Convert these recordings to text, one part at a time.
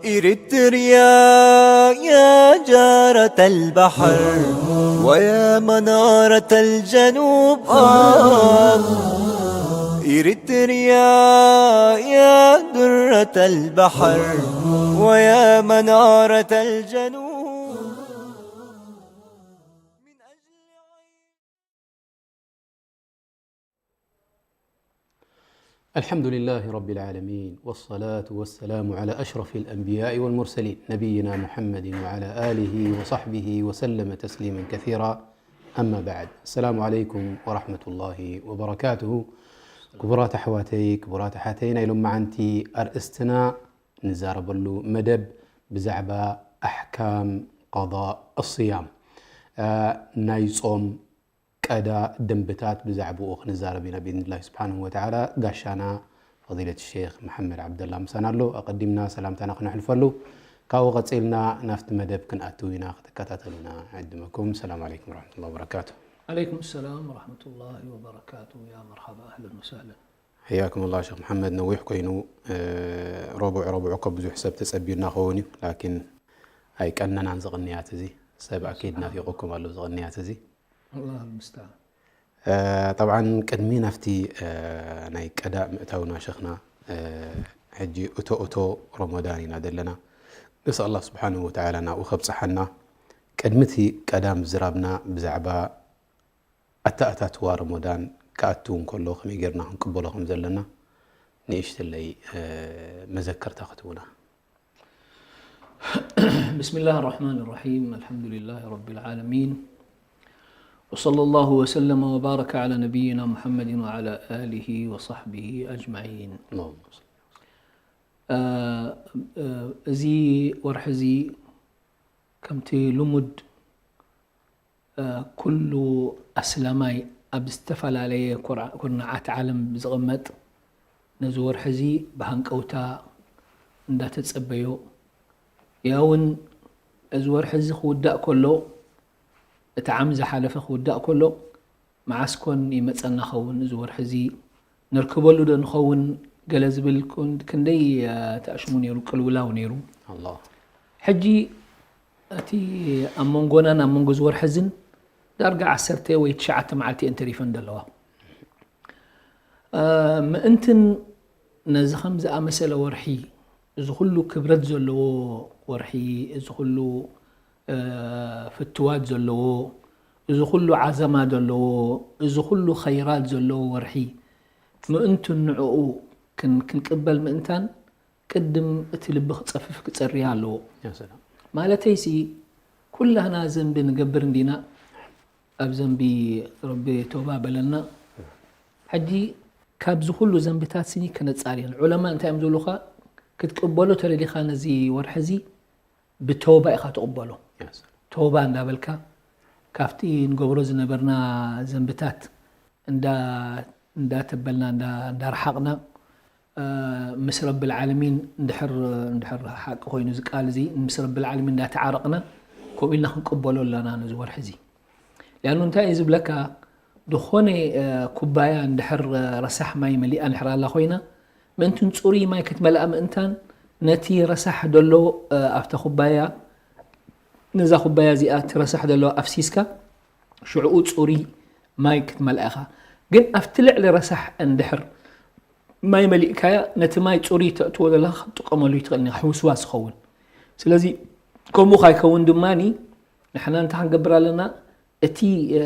إريتريا يا جارة البحر ويا منارة الجنوب، آه. إريتريا يا درة البحر ويا منارة الجنوب. الحمد لله رب العالمين، والصلاة والسلام على أشرف الأنبياء والمرسلين، نبينا محمد وعلى آله وصحبه وسلم تسليما كثيرا. أما بعد، السلام عليكم ورحمة الله وبركاته. ክቡራት ኣሕዋተይ፣ ክቡራት ኣሓተይ፣ ናይ ሎማዓንቲ ኣርእስትና ንዛረበሉ መደብ ብዛዕባ ኣሕካም ቀዳእ ኣስያም፣ እ፣ ናይ ጾም ቀዳ ደንብታት ብዛዕባኡ ክንዛረብ ኢና ብኢዝንላሂ ስብሓንሁ ወተዓላ። ጋሻና ፈዲለት ሼኽ መሓመድ ዓብደላ ምሳና ኣሎ። ኣቐዲምና ሰላምታና ክነሕልፈሉ፣ ካብኡ ቀጺልና ናብቲ መደብ ክንኣትው ኢና። ክትከታተሉና ዕድመኩም። ሰላም ዓለይኩም ወረሕመቱላሂ ወበረካቱ። ዓለይኩም ሰላም ወረሕመቱላሂ ወበረካቱ። ያ መርሓባ፣ ኣህለን ወሰህለን። ሕያኩም ኣላህ ሸኽ መሓመድ፣ ነዊሕ ኮይኑ፣ እ፣ ረቡዕ ረቡዕ እኮ ብዙሕ ሰብ ተጸቢዩና ኸውን እዩ፣ ላኪን ኣይቀነናን ዝቕንያት እዚ ሰብ ኣኪድ ናፊቑኩም ኣሎ ዝቕንያት እዚ። ኣላህ ልምስተዓን። እ፣ ጠብዓን ቅድሚ ናብቲ፣ እ፣ ናይ ቀዳእ ምእታውና ሸኽና፣ እ፣ ሕጂ እቶ እቶ ረመዳን ኢና ዘለና። ንስ ኣላህ ስብሓንሁ ወተዓላ ናብኡ ከብጽሓና። ቅድሚ እቲ ቀዳም ዝራብና ብዛዕባ ኣተኣታትዋ ረመዳን ክኣቱ እንከሎ ከመይ ጌርና ክንቅበሎ ከም ዘለና ንእሽተለይ፣ እ፣ መዘከርታ ክትቡና። بسم الله الرحمن الرحيم. الحمد لله رب العالمين. وصلى الله وسلم وبارك على نبينا محمد وعلى آله وصحبه أجمعين. اللهم صل. እ፣ እ፣ እዚ ወርሒ እዚ ከምቲ ልሙድ እ፣ ኩሉ ኣስላማይ ኣብ ዝተፈላለየ ኩርዓ-፣ ኩርናዓት ዓለም ዝቕመጥ ነዚ ወርሒ እዚ ብሃንቀውታ እንዳተጸበዮ፣ ያውን እዚ ወርሒ እዚ ክውዳእ ከሎ፣ እቲ ዓም ዝሓለፈ ክውዳእ ከሎ፣ መዓስ ኮን ይመጸና ኸውን እዚ ወርሒ እዚ? ነርክበሉ ዶ ንኸውን? ገለ ዝብል ኩን-፣ ክንደይ፣ እ፣ ተኣሽሙ ነይሩ፣ ቅልውላው ነይሩ። ኣላህ። ሕጂ እቲ ኣብ መንጎናን ኣብ መንጎ እዚ ወርሒ እዝን ዳርጋ ዓሰርተ ወይ ትሽዓተ መዓልቲ እየን ተሪፈን ዘለዋ። እ፣ ምእንትን ነዚ ከም ዝኣመሰለ ወርሒ፣ እዚ ኩሉ ክብረት ዘለዎ ወርሒ፣ እዚ ኩሉ፣ እ፣ ፍትዋት ዘለዎ፣ እዚ ኩሉ ዓዘማ ዘለዎ፣ እዚ ኩሉ ኸይራት ዘለዎ ወርሒ፣ ምእንትን ንዕኡ ክን-፣ ክንቅበል ምእንታን፣ ቅድም እቲ ልቢ ክጸፍፍ ክጸርይ ኣለዎ። ያ ሰላም። ማለተይሲ፣ ኩላህና ዘንቢ ንገብር እንዲና፣ ኣብ ዘንቢ ረቢ ተውባ በለና። ሕጂ ካብዚ ኩሉ ዘንብታት ስኒ ከነጻርየን። ዑለማ እንታይ እዮም ዝብሉኻ? ክትቅበሎ ተደሊኻ ነዚ ወርሒ እዚ ብተውባ ኢኻ ትቕበሎ። ያ ሰላም። ተውባ እንዳበልካ ካብቲ ንገብሮ ዝነበርና ዘንብታት እንዳ-፣ እንዳተበልና፣ እንዳ-፣ እንዳረሓቕና፣ እ፣ ምስ ረብል ዓለሚን እንድሕር፣ እንድሕር ሓቂ ኮይኑ እዚ ቃል እዚ፣ ምስ ረብል ዓለሚን እንዳተዓረቕና፣ ከምኡ ኢልና ክንቅበሎ ኣለና ነዚ ወርሒ እዚ። ሊኣኑ እንታይ እዩ ዝብለካ፣ ዝኾነ፣ እ፣ ኩባያ እንድሕር፣ እ፣ ረሳሕ ማይ መሊኣ እንድሕር ኣላ ኮይና፣ ምእንትን ጽሩይ ማይ ክትመልኣ ምእንታን፣ ነቲ ረሳሕ ደሎ፣ እ፣ ኣብታ ኩባያ፣ ነዛ ኩባያ እዚኣ እቲ ረሳሕ ደሎ ኣፍሲስካ፣ ሽዕኡ ጽሩይ ማይ ክትመልኣ ኢኻ። ግን ኣብቲ ልዕሊ ረሳሕ እንድሕር ማይ መሊእካያ፣ ነቲ ማይ ጽሩይ ተእትዎ ዘለኻ ክትጥቀመሉ ይትኽእል ኢኻ፣ ሕውስዋስ ይኸውን። ስለዚ ከምኡ ካይከውን ድማኒ፣ ንሕና እንታይ ክንገብር ኣለና? እቲ፣ እ፣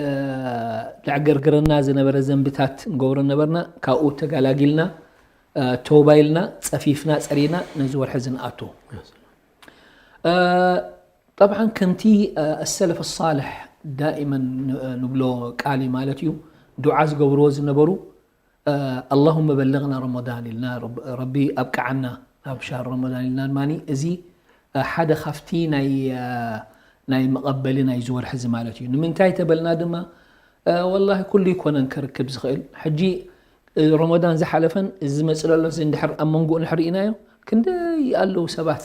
ዘዕገርግረና ዝነበረ ዘንብታት ንገብሮ ነበርና፣ ካብኡ ተጋላጊልና፣ እ፣ ተውባ ኢልና፣ ጸፊፍና፣ ጸሪና ነዚ ወርሒ እዚ ንኣቱ። እ፣ ጠብዓን ከምቲ፣ እ፣ ኣሰለፍ ሳልሕ ዳኢመን ን-፣ ንብሎ ቃል እዩ ማለት እዩ። ዱዓ ዝገብርዎ ዝነበሩ፣ እ፣ ኣላሁመ በልግና ረመዳን ኢልና፣ ረብ-፣ ረቢ ኣብቅዓና ናብ ሻህር ረመዳን ኢልና ድማኒ፣ እዚ፣ እ፣ ሓደ ካብቲ ናይ፣ እ፣ ናይ መቐበሊ ናይዚ ወርሒ እዚ ማለት እዩ። ንምንታይ ተበልና ድማ፣ እ፣ ወላሂ ኩሉ ይኮነን ከርክብ ዝኽእል። ሕጂ፣ እ፣ ረመዳን ዝሓለፈን እዚ ዝመጽእ ዘሎ እዚ እንድሕር ኣብ መንጎኡ እንድሕር ርኢናዮ፣ ክንደይ ኣለዉ ሰባት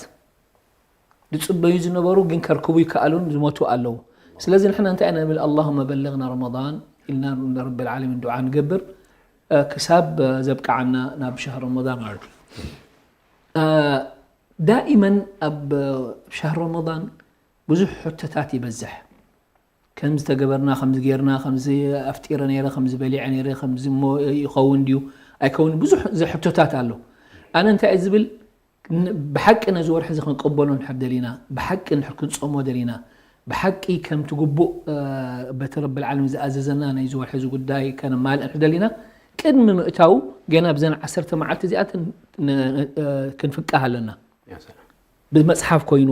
ዝጽበዩ ዝነበሩ ግን ከርክቡ ይከኣሉን ዝሞቱ ኣለዉ። ስለዚ ንሕና እንታይ ኢና ንብል? ኣላሁመ በልግና ረመዳን ኢልና ንረቢ ልዓለሚን ዱዓ ንገብር፣ እ፣ ክሳብ፣ እ፣ ዘብቅዓና ናብ ሸህር ረመዳን ማለት እዩ። እ፣ ዳኢመን ኣብ፣ እ፣ ሸህር ረመዳን ብዙሕ ሕቶታት ይበዝሕ። ከምዚ ተገበርና፣ ከምዚ ጌርና፣ ከምዚ ኣፍጢረ ነይረ፣ ከምዚ በሊዐ ነይረ፣ ከምዚ እሞ ይኸውን ድዩ ኣይከውን፣ ብዙሕ ዘ-፣ ሕቶታት ኣሎ። ኣነ እንታይ እየ ዝብል፣ ን-፣ ብሓቂ ነዚ ወርሒ እዚ ክንቅበሎ እንድሕር ደሊና፣ ብሓቂ እንድሕር ክንጾሞ ደሊና፣ ብሓቂ ከምቲ ግቡእ፣ እ፣ በቲ ረቢ ልዓለሚን ዝኣዘዘና ናይዚ ወርሒ እዚ ጉዳይ ከነማልእ እንድሕር ደሊና፣ ቅድሚ ምእታዉ ገና ብዘን ዓሰርተ መዓልቲ እዚኣተን ን-፣ እ፣ ክንፍቃህ ኣለና። ያ ሰላም። ብመጽሓፍ ኮይኑ፣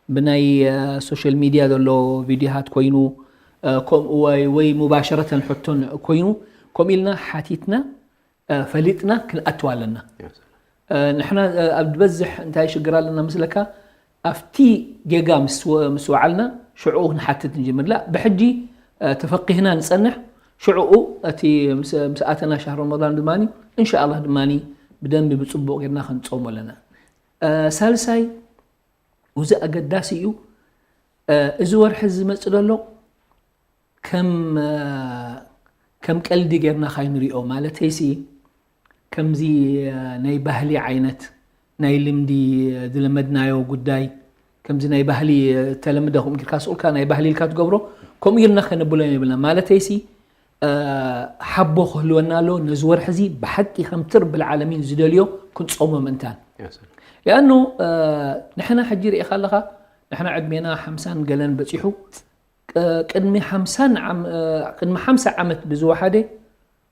ብናይ፣ እ፣ ሶሻል ሚድያ ዘሎ ቪድዮታት ኮይኑ፣ እ፣ ከምኡ ወይ፣ ወይ ሙባሸረተን ሕቶን ኮይኑ፣ ከምኡ ኢልና ሓቲትና፣ እ፣ ፈሊጥና ክንኣትው ኣለና። ያ ሰላም። እ፣ ንሕና፣ እ፣ ኣብ ዝበዝሕ እንታይ ሽግር ኣለና መስለካ? ኣብቲ ጌጋ ምስ ወ-፣ ምስ ወዓልና ሽዕኡ ክንሓትት ንጅምር። ላ፣ ብሕጂ፣ እ፣ ተፈቂህና ንጸንሕ፣ ሽዕኡ እቲ ምስ-፣ ምስ ኣተና ሻህር ረመዳን ድማ፣ እንሻኣላህ ድማ ብደንቢ ብጽቡቕ ጌርና ክንጸውሞ ኣለና። እ፣ ሳልሳይ፣ እዚ ኣገዳሲ እዩ። እ፣ እዚ ወርሒ ዝመጽእ ዘሎ ከም፣ እ፣ ከም ቀልዲ ጌርና ካይንሪኦ። ማለተይሲ፣ ከምዚ፣ እ፣ ናይ ባህሊ ዓይነት፣ ናይ ልምዲ፣ እ፣ ዝለመድናዮ ጉዳይ፣ ከምዚ ናይ ባህሊ፣ እ፣ ተለምደ ከምኡ ጌርካ ስቑልካ ናይ ባህሊ ኢልካ ትገብሮ፣ ከምኡ ኢልና ከነብሎ የብልና። ማለተይሲ፣ እ፣ ሓቦ ክህልወና ኣሎ፣ ነዚ ወርሒ እዚ ብሓቂ ከምቲ ረብል ዓለሚን ዝደልዮ ክንጾሞ ምእንታን። ያ ሰላም። ሊኣኑ፣ እ፣ ንሕና ሕጂ ርኢኻ ኣለኻ፣ ንሕና ዕድሜና ሓምሳን ገለን በጺሑ፣ ቅ-፣ ቅድሚ ሓምሳን ዓም-፣ እ፣ ቅድሚ ሓምሳ ዓመት ብዝወሓደ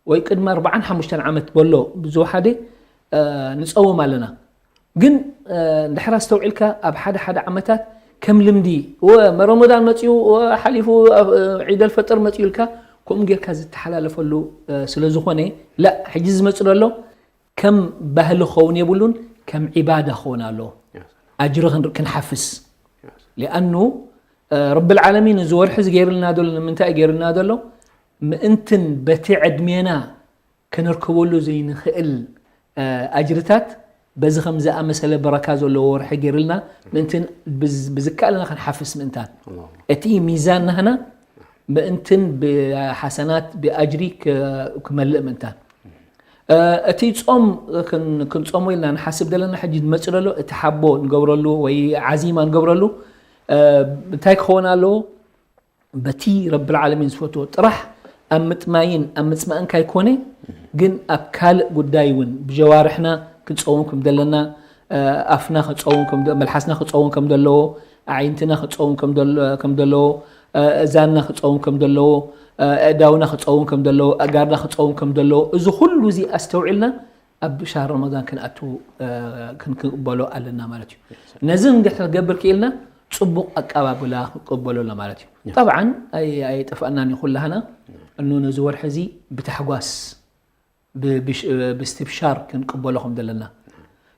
ወይ ቅድሚ ኣርብዓን ሓሙሽተን ዓመት በሎ ብዝወሓደ፣ እ፣ ንጸውም ኣለና። ግን፣ እ፣ እንድሕር ኣስተውዒልካ ኣብ ሓደ ሓደ ዓመታት ከም ልምዲ፣ ወ-፣ ረመዳን መጺኡ፣ ወ-፣ ሓሊፉ፣ ኣብ፣ እ፣ ዒድ ኣልፈጥር መጺኡ ኢልካ ከምኡ ጌርካ ዝተሓላለፈሉ፣ እ፣ ስለ ዝኾነ፣ ላ፣ ሕጂ ዝመጽእ ዘሎ ከም ባህሊ ክኸውን የብሉን፣ ከም ዒባዳ ክኸውን ኣለዎ። ያ ሰላም። ኣጅሪ ክንር-፣ ክንሓፍስ። ያ ሰላም። ሊኣኑ፣ እ፣ ረብል ዓለሚን እዚ ወርሒ እዚ ገይርልና ዘሎ፣ ንምንታይ እዩ ገይርልና ዘሎ? ምእንትን በቲ ዕድሜና ክንርከበሉ ዘይንኽእል፣ እ፣ ኣጅርታት በዚ ከም ዝኣመሰለ በረካ ዘለዎ ወርሒ ገይርልና ምእንትን ብዝ-፣ ብዝከኣለና ክንሓፍስ ምእንታን። ኣላሁ። እቲ ሚዛን ናህና ምእንትን ብሓሰናት ብኣጅሪ ክ-፣ ክመልእ ምእንታን። እ፣ እቲ ጾም ክን-፣ ክንጾሞ ኢልና ንሓስብ ዘለና ሕጂ ዝመጽእ ዘሎ እቲ ሓቦ ንገብረሉ ወይ ዓዚማ ንገብረሉ፣ እ፣ እንታይ ክኸውን ኣለዎ? በቲ ረብል ዓለሚን ዝፈትዎ ጥራሕ ኣብ ምጥማይን ኣብ ምጽማእን ካይኮነ፣ ግን ኣብ ካልእ ጉዳይ እውን ብጀዋርሕና ክንጸውም ከም ዘለና፣ እ፣ ኣፍና ክጸውም ከም ደ-፣ መልሓስና ክጸውም ከም ዘለዎ፣ ኣዒንትና ክጸውም ከም ደሎ-፣ ከም ዘለዎ፣ እ፣ እዛንና ክጸውም ከም ዘለዎ፣ እ፣ ኣእዳውና ክጸውም ከም ዘለዎ፣ ኣእጋርና ክጸውም ከም ዘለዎ፣ እዚ ኩሉ እዚ ኣስተውዒልና ኣብ ሻህር ረመዳን ክንኣቱ፣ እ፣ ክንቅበሎ ኣለና ማለት እዩ። ነዚ እንድሕር ክንገብር ክኢልና፣ ጽቡቕ ኣቀባብላ ክንቅበሎ ኣለና ማለት እዩ። ያ። ጠብዓን ኣይ-፣ ኣይጠፍኣናን እዩ ኩላህና። እኖ ነዚ ወርሒ እዚ ብታሕጓስ፣ ብ-፣ ብሽ-፣ ብስትብሻር ክንቅበሎ ከም ዘለና።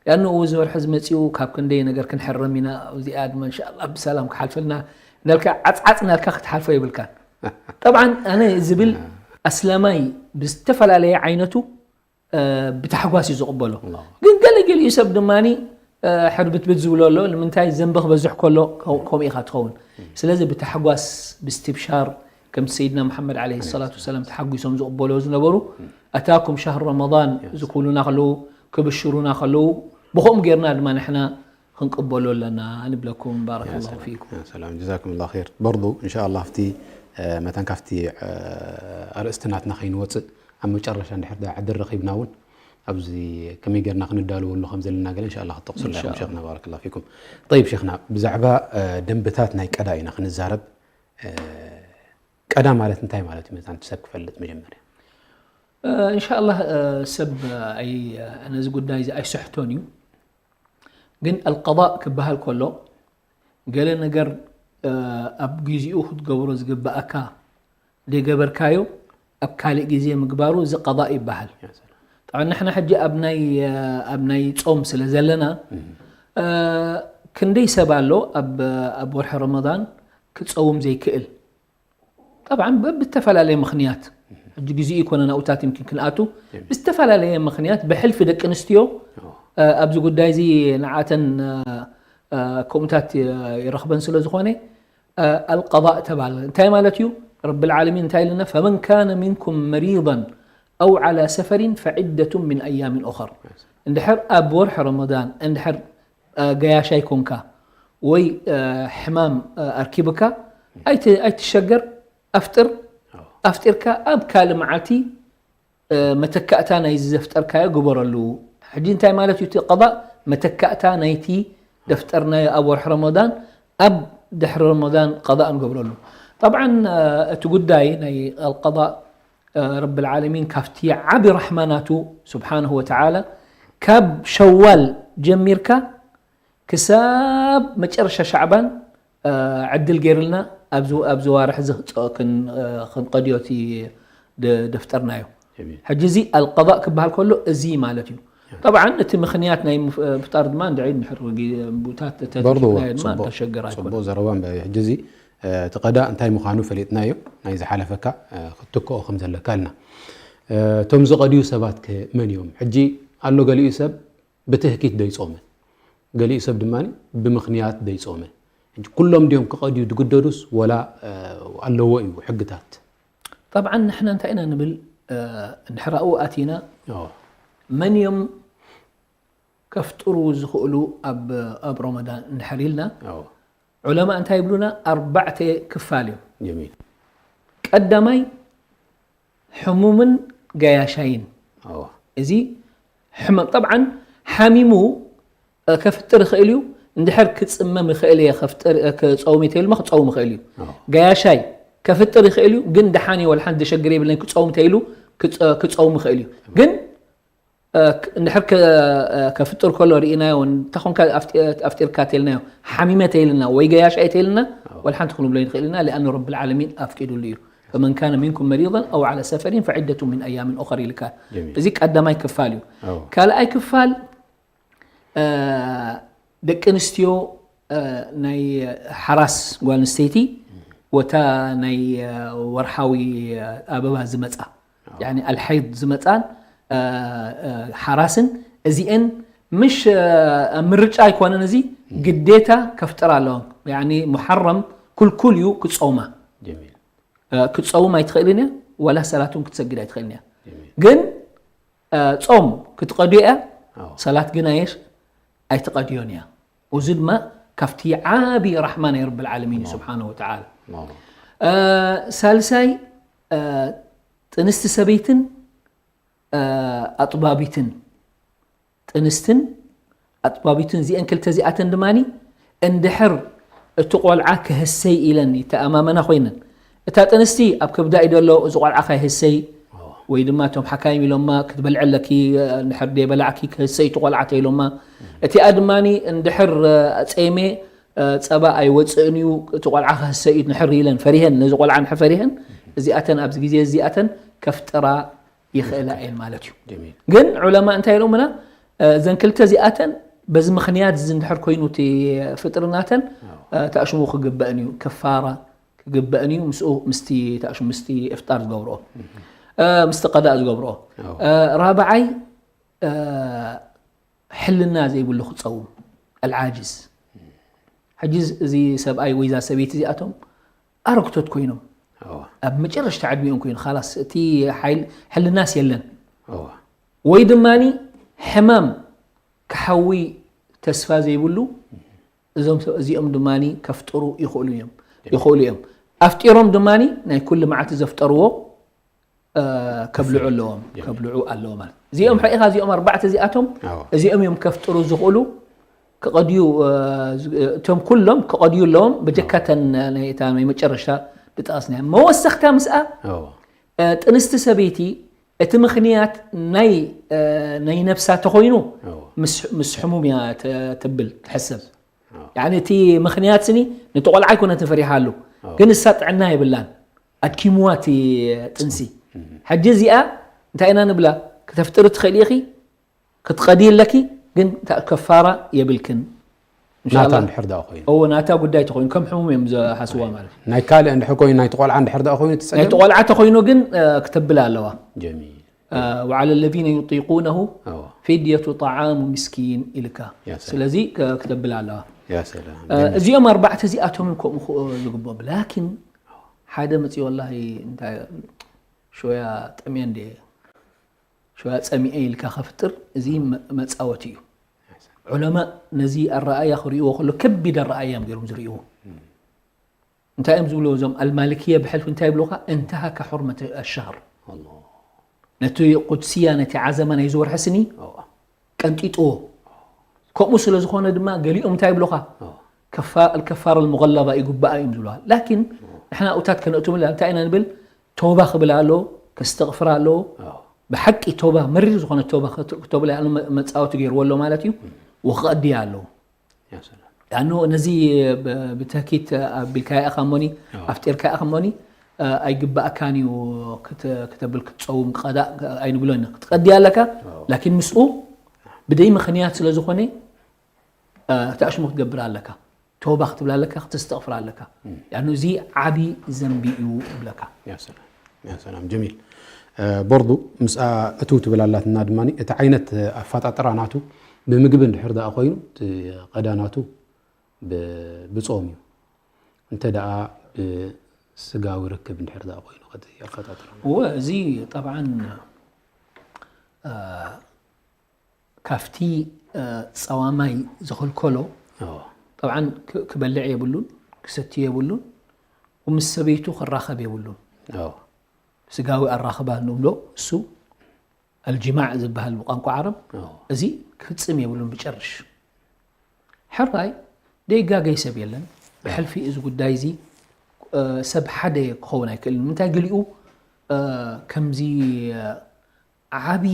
ያኑ እዚ ወርሒ እዚ መጺኡ ካብ ክንደይ ነገር ክንሕረም ኢና። እዚኣ ድማ እንሻኣላህ ብሰላም ክሓልፈልና። ናልካ ዓጽዓጽ ናልካ ክትሓልፎ የብልካን። ጠብዓን ኣነ ዝብል ኣስላማይ ብዝተፈላለየ ዓይነቱ፣ እ፣ ብታሕጓስ እዩ ዝቕበሎ። ኣላሁ። ግን ገለ ገሊኡ ሰብ ድማኒ፣ እ፣ ሕርብትብት ዝብሎ ኣሎ። ንምንታይ? ዘንቢ ክበዝሕ ከሎ ከም-፣ ከምኡ ኢኻ ትኸውን። ስለዚ ብታሕጓስ፣ ብስትብሻር፣ ከምቲ ሰይድና መሓመድ ዓለይሂ ሰላቱ ወሰላም ተሓጒሶም ዝቕበሎ ዝነበሩ፣ ኣታኩም ሻህር ረመዳን፣ ያ። ዝክብሉና ከለዉ፣ ክብሽሩና ከለዉ፣ ብኸምኡ ጌርና ድማ ንሕና ክንቅበሎ ኣለና ንብለኩም። ባረከላሁ ያ ሰላም፣ ፊኩም። ያ ሰላም፣ ጀዛኩሙላሁ ኸይር። በርዱ፣ እንሻኣላህ፣ ኣብቲ፣ እ፣ መታን ካብቲ፣ እ፣ ኣርእስቲ ናትና ከይንወጽእ፣ ኣብ መጨረሻ እንድሕር ደኣ ዕድል ረኺብና እውን፣ ኣብዚ ከመይ ጌርና ክንዳለወሉ ከም ዘለና ገለ፣ እንሻኣላህ፣ ክትጠቕሱልና ኢኹም፣ እንሻኣላህ። ሸይኽና፣ ባረከላሁ ፊኩም። ጠይብ፣ ሸይኽና፣ ብዛዕባ፣ እ፣ ደንብታት ናይ ቀዳ ኢና ክንዛረብ። እ፣ ቀዳ ማለት እንታይ ማለት እዩ? መታን እቲ ሰብ ክፈልጥ መጀመርያ። እ፣ እንሻኣላህ፣ እ፣ ሰብ፣ እ፣ ኣይ-፣ ነዚ ጉዳይ እዚ ኣይስሕቶን እዩ። ግን ኣልቀዳእ ክበሃል ከሎ፣ ገለ ነገር፣ እ፣ ኣብ ግዜኡ ክትገብሮ ዝግብኣካ ዘይገበርካዮ ኣብ ካልእ ግዜ ምግባሩ እዚ ቀዳእ ይበሃል። ያ ሰላም። ጠብዓን ንሕና ሕጂ ኣብ ናይ፣ እ፣ ኣብ ናይ ጾም ስለ ዘለና፣ እም። እ፣ ክንደይ ሰብ ኣሎ ኣብ፣ ኣብ ወርሒ ረመዳን ክጸውም ዘይክእል? ጠብዓን በብዝተፈላለየ ምኽንያት፣ ሕጂ ግዜኡ ኣይኮነን ኣብኡታት ይምኪን ክንኣቱ፣ እም። ብዝተፈላለየ ምኽንያት ብሕልፊ ደቂ ኣንስትዮ፣ ኦ። እ፣ ኣብዚ ጉዳይ እዚ ንዓተን፣ እ፣ እ፣ ከምኡታት ይ-፣ ይረኽበን ስለ ዝኾነ፣ ኣልቀضእ ተባለ እንታይ ማለት እዩ? ረብል ዓለሚን እንታይ ኢልና? ፈመን ካነ ሚንኩም መሪضን ኣው ዓላ ሰፈሪን ፈዒደቱ ምን ኣያምን ኡኸር። እንድሕር ኣብ ወርሒ ረመዳን እንድሕር ገያሻይ ኮንካ ወይ ሕማም ኣርኪብካ ኣይትሸገር፣ ኣፍጥር። ኣፍጢርካ ኣብ ካልእ መዓልቲ መተካእታ ናይዚ ዘፍጠርካዮ ግበረሉ። ሕጂ እንታይ ማለት እዩ እቲ ቀضእ? መተካእታ ናይቲ ዘፍጠርናዮ ኣብ ወርሒ ረመዳን ኣብ ድሕሪ ረመዳን ቀضእ ንገብረሉ። ጠብዓን እቲ ጉዳይ ናይ ኣልቀضእ ረብል ዓለሚን ካብቲ ዓቢ ራሕማ ናቱ ስብሓንሁ ወተዓላ ካብ ሸዋል ጀሚርካ ክሳብ መጨረሻ ሻዕባን ዕድል ገይርልና ኣብዚ ዋርሕ እዚ ክንቀድዮ እቲ ደፍጠርናዮ። ሕጂ እዚ ኣልቀضእ ክበሃል ከሎ እዚ ማለት እዩ። ጠብዓን እቲ ምኽንያት ናይ ምፍጣር ድማ እንድዒ ድሕር ቦታት ተተሽግር ኣይኮነ። ጽቡቅ ዘረባ እምበ ሕጂ እዚ እቲ ቀዳ እንታይ ምዃኑ ፈሊጥናዮ ናይ ዝሓለፈካ ክትትክኦ ከም ዘለካ ኣልና። እቶም ዝቐድዩ ሰባት ከ መን እዮም? ሕጂ ኣሎ ገሊኡ ሰብ ብትህኪት ደይጾመ፣ ገሊኡ ሰብ ድማ ብምኽንያት ደይጾመ። ሕጂ ኩሎም ድዮም ክቐድዩ ዝግደዱስ ወላ ኣለዎ እዩ ሕግታት? ጠብዓን ንሕና እንታይ ኢና ንብል? እንድሕር ኣብኡ ኣቲና መን እዮም ከፍጥሩ ዝኽእሉ ኣብ ረመዳን እንድሕር ኢልና ዑለማ እንታይ ይብሉና? ኣርባዕተ ክፋል እዮም። ቀዳማይ ሕሙምን ገያሻይን። እዚ ሕመም ጠብዓን ሓሚሙ ከፍጥር ይኽእል እዩ። እንድሕር ክፅመም ይኽእል እየ ክፀውም ተይሉ ክፀውም ይኽእል እዩ። ገያሻይ ከፍጥር ይኽእል እዩ፣ ግን ደሓን እየ ወላ ሓንቲ ዘሸግር የብለኝ ክፀውም ተይሉ ክፀውም ይኽእል እዩ። ግን እንድሕር ከፍጥር ከሎ ርኢናዮ እንተኾንካ ኣፍጢርካ ተይልናዮ ሓሚመ ተይልና ወይ ገያሻይ ተይልና ወላ ሓንቲ ክንብሎ ይንኽእል ኢና። ሊኣኑ ረብል ዓለሚን ኣፍቂዱሉ እዩ። ፈመን ካነ ሚንኩም መሪضን ኣው ዓላ ሰፈሪን ፈዒደቱ ምን ኣያምን ኡኸር ኢልካ። እዚ ቀዳማይ ክፋል እዩ። ካልኣይ ክፋል ደቂ ኣንስትዮ ናይ ሓራስ ጓል ኣንስተይቲ ወታ ናይ ወርሓዊ ኣበባ ዝመጻ ኣልሓይድ ዝመጻን ሓራስን እዚአን ምሽ ምርጫ ኣይኮነን። እዚ ግዴታ ከፍጥራ ኣለወን። ሙሓረም ኩልኩል እዩ ክጾማ። ክጸውም ኣይትኽእልን እያ፣ ወላ ሰላት እውን ክትሰግድ ኣይትኽእልን እያ። ግን ጾም ክትቐድዮ እያ፣ ሰላት ግን ኣየሽ ኣይትቐድዮን እያ። እዚ ድማ ካብቲ ዓቢ ራሕማ ናይ ረብል ዓለሚን እዩ ስብሓነ ወተዓላ። ሳልሳይ ጥንስቲ ሰበይትን ኣጥባቢትን ጥንስትን ኣጥባቢትን እዚአን ክልተ እዚኣተን ድማ እንድሕር እቲ ቆልዓ ክህሰይ ኢለን ይተኣማመና ኮይነን እታ ጥንስቲ ኣብ ከብዳ እዩ ዘሎ እዚ ቆልዓ ካይህሰይ ወይ ድማ እቶም ሓካይም ኢሎማ ክትበልዕ ኣለኪ እንድሕር ደይበላዕኪ ክህሰይ እቲ ቆልዓ ተኢሎማ እቲኣ ድማ እንድሕር ጸይመ ጸባ ኣይወፅእን እዩ እቲ ቆልዓ ክህሰይ እዩ ንሕር ኢለን ፈሪሀን ነዚ ቆልዓ ንሕር ፈሪሀን እዚኣተን ኣብዚ ግዜ እዚኣተን ከፍጥራ ይኽእላ እየን ማለት እዩ። ግን ዑለማ እንታይ ኢሎምና እዘን ክልተ እዚኣተን በዚ ምኽንያት እዚ እንድሕር ኮይኑ እቲ ፍጥርናተን ተኣሽሙ ክግበእን እዩ ክፋራ ክግበእን እዩ ምስኡ ምስቲ ተኣሽሙ ምስቲ እፍጣር ዝገብርኦ ምስቲ ቀዳእ ዝገብርኦ ራብዓይ ሕልና ዘይብሉ ክፀውም ኣልዓጅዝ ሕጂ እዚ ሰብኣይ ወይዛ ሰበይቲ እዚኣቶም ኣረግቶት ኮይኖም ኣብ መጨረሽታ ዕድሚኦም ኮይኑ ላስ እቲ ሕልናስ የለን ወይ ድማ ሕማም ክሓዊ ተስፋ ዘይብሉ እዞም እዚኦም ድማ ከፍጥሩ ይኽእሉ እዮም ይኽእሉ እዮም ኣፍጢሮም ድማ ናይ ኩሉ መዓልቲ ዘፍጠርዎ ከብልዑ ኣለዎም ከብልዑ ኣለዎ ማለት እዚኦም ርኢኻ እዚኦም ኣርባዕተ እዚኣቶም እዚኦም እዮም ከፍጥሩ ዝኽእሉ ክቐድዩ እቶም ኩሎም ክቐድዩ ኣለዎም በጀካተን ናይ መጨረሽታ ዝጠቐስና መወሰኽታ ምስኣ ጥንስቲ ሰበይቲ እቲ ምኽንያት ናይ ናይ ነብሳ ተኾይኑ ምስ ሕሙም እያ ትብል ትሕሰብ እቲ ምኽንያት ስኒ ነቲ ቆልዓ ኣይኮነ ትፈሪሓሉ ግን እሳ ጥዕና የብላን ኣድኪምዋ እቲ ጥንሲ ሕጂ እዚኣ እንታይ ኢና ንብላ ክተፍጥሪ ትኽእል ኢኺ ክትቐዲ ኣለኪ ግን ከፋራ የብልክን ናታ እንድሕር ደኣ ኮይኑ እዎ ናታ ጉዳይ ተኮይኑ ከም ሕሙም እዮም ዝሓስዋ ማለት እዩ ናይ ካልእ እንድሕር ኮይኑ ናይ ቆልዓ እንድሕር ደኣ ኮይኑ ትፀገም ናይ ቆልዓ ተኮይኑ ግን ክተብል ኣለዋ ጀሚል وعلى الذين يطيقونه فدية طعام مسكين ኢልካ ስለዚ ክተብል ኣለዋ ያ ሰላም። እዚኦም ኣርባዕተ እዚኣቶም እዮም ከምኡ ክኾ- ዝግብኦም። ላኪን ሓደ መፅኡ ወላሂ እንታይ ሾያ ጠምየ እንደ ሾያ ፀሚኤ ኢልካ ከፍጥር እዚ መ- መፃወቲ እዩ። ዑለማ ነዚ ኣረኣያ ክርእይዎ ከሎ ከቢድ ኣረኣያ እዮም ገይሮም ዝርእይዎ። እንታይ እዮም ዝብልዎ እዞም ኣልማልክየ ብሕልፊ እንታይ ይብሉካ? እንተሃከ ሑርመት ኣሻር፣ ነቲ ቁድስያ ነቲ ዓዘማ ናይዚ ወርሒ ስኒ ቀንጢጥዎ። ከምኡ ስለ ዝኾነ ድማ ገሊኦም እንታይ ይብሉኻ? ከፋር ልሙغለظة ይግባኣ እዮም ዝብሉኻ። ላኪን ንሕና ኣብኡታት ከነእትውላ እንታይ ኢና ንብል? ተውባ ክብል ኣለዎ፣ ከስተቕፍር ኣለዎ። ብሓቂ ተውባ መሪር ዝኾነ ተውባ ክተብላ መፃወቲ ገይርዎ ኣሎ ማለት እዩ። ወክቐድያ ኣለዎ። ያኖ ነዚ ብተኪት ኣቢልካ ኢኻ እሞኒ ኣፍጢርካ ኢኻ እሞኒ ኣይግባእካን እዩ ክተብል ክትፀውም ቀዳ ኣይንብሎን ኢና ክትቀድያ ኣለካ። ላኪን ምስኡ ብደይ ምክንያት ስለ ዝኾነ ተኣሽሙ ክትገብር ኣለካ። ተውባ ክትብል ኣለካ፣ ክተስተቕፍር ኣለካ። ያኖ እዚ ዓቢ ዘንቢ እዩ እብለካ። ሰላም ጀሚል። በርዱ ምስኣ እትው ትብል ኣላትና ድማ እቲ ዓይነት ኣፈጣጥራ ናቱ ብምግቢ እንድሕር ደኣ ኮይኑ እቲ ቀዳ ናቱ ብጾም እዩ። እንተ ደኣ ብስጋዊ ርክብ እንድሕር ደኣ ኮይኑ ከቲ ኣፈጣጥራ እወ እዚ ጠብዓን ካብቲ ጸዋማይ ዝኽልከሎ ጠብዓን ክበልዕ የብሉን፣ ክሰቲ የብሉን፣ ምስ ሰበይቱ ክራኸብ የብሉን። ስጋዊ ኣራኽባ ንብሎ እሱ ኣልጅማዕ ዝበሃል ብቋንቋ ዓረብ እዚ ክፍጽም የብሉን ብጨርሽ። ሕራይ ደይጋገይ ሰብ የለን። ብሕልፊ እዚ ጉዳይ እዚ ሰብ ሓደ ክኸውን ኣይክእልን። ንምንታይ ገሊኡ ከምዚ ዓቢ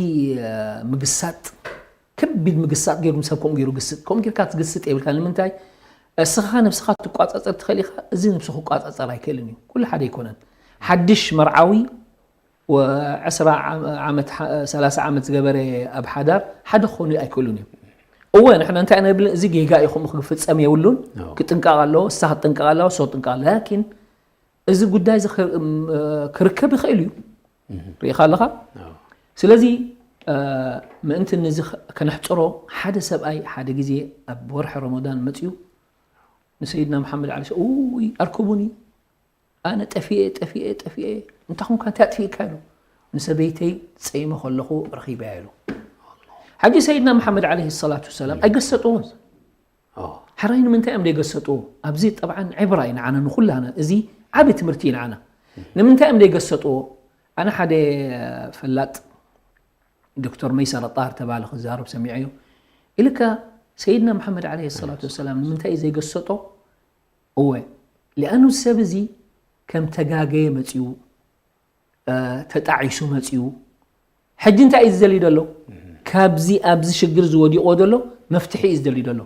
ምግሳጥ ከቢድ ምግሳጥ ገይሩ ሰብ ከምኡ ገይሩ ግስጥ ከምኡ ጌርካ ትግስጥ የብልካ። ንምንታይ እስኻ ነብስኻ ትቋጻጸር ትኽእል ኢኻ፣ እዚ ነብሱ ክቋጻጸር ኣይክእልን እዩ። ኩሉ ሓደ ኣይኮነን። ሓድሽ መርዓዊ ወ- ዕስራ ዓመት፣ ሰላሳ ዓመት ዝገበረ ኣብ ሓዳር ሓደ ክኾኑ ኣይክእሉን እዮም። እወ ንሕና እንታይ ኢና ንብል፣ እዚ ጌጋ እዩ፣ ከምኡ ክፍጸም የብሉን። ክጥንቀቕ ኣለዎ፣ እሳ ክትጥንቀቕ ኣለዋ፣ እሱ ክጥንቀቕ ኣለዎ። ላኪን እዚ ጉዳይ እዚ ክርከብ ይኽእል እዩ። ርኢኻ ኣለኻ። ስለዚ ምእንቲ ነዚ ከነሕፅሮ ሓደ ሰብኣይ ሓደ ግዜ ኣብ ወርሒ ረመዳን መፅዩ ንሰይድና መሓመድ ዓሊ ሸ- ውይ ኣርክቡኒ ኣነ ጠፊኤ ጠፊኤ ጠፊኤ እንታይ ኹንካ እንታይ ኣጥፊእካ ኢሉ ንሰበይተይ ፀይመ ከለኹ ረኺበያ ኢሉ። ሕጂ ሰይድና መሓመድ ዓለይሂ ሰላቱ ወሰላም ኣይገሰጥዎን። ሕራይ ንምንታይ እዮም ዘይገሰጥዎ? ኣብዚ ጠብዓን ዕብራ እዩ ንዓና ንኹላና እዚ ዓቢ ትምህርቲ እዩ ንዓና። ንምንታይ እዮም ዘይገሰጥዎ? ኣነ ሓደ ፈላጥ ዶክተር መይሰረ ጣር ተባለ ክዛረብ ሰሚዐዮ ኢልካ ሰይድና መሓመድ ዓለይሂ ሰላቱ ወሰላም ንምንታይ እዩ ዘይገሰጦ? እወ ሊኣኑ ሰብ እዚ ከም ተጋገየ መፅዩ ተጣዒሱ መፅዩ ሕጂ እንታይ እዩ ዝደሊ ዘሎ? ካብዚ ኣብዚ ሽግር ዝወዲቆ ዘሎ መፍትሒ እዩ ዝደሊ ዘሎ።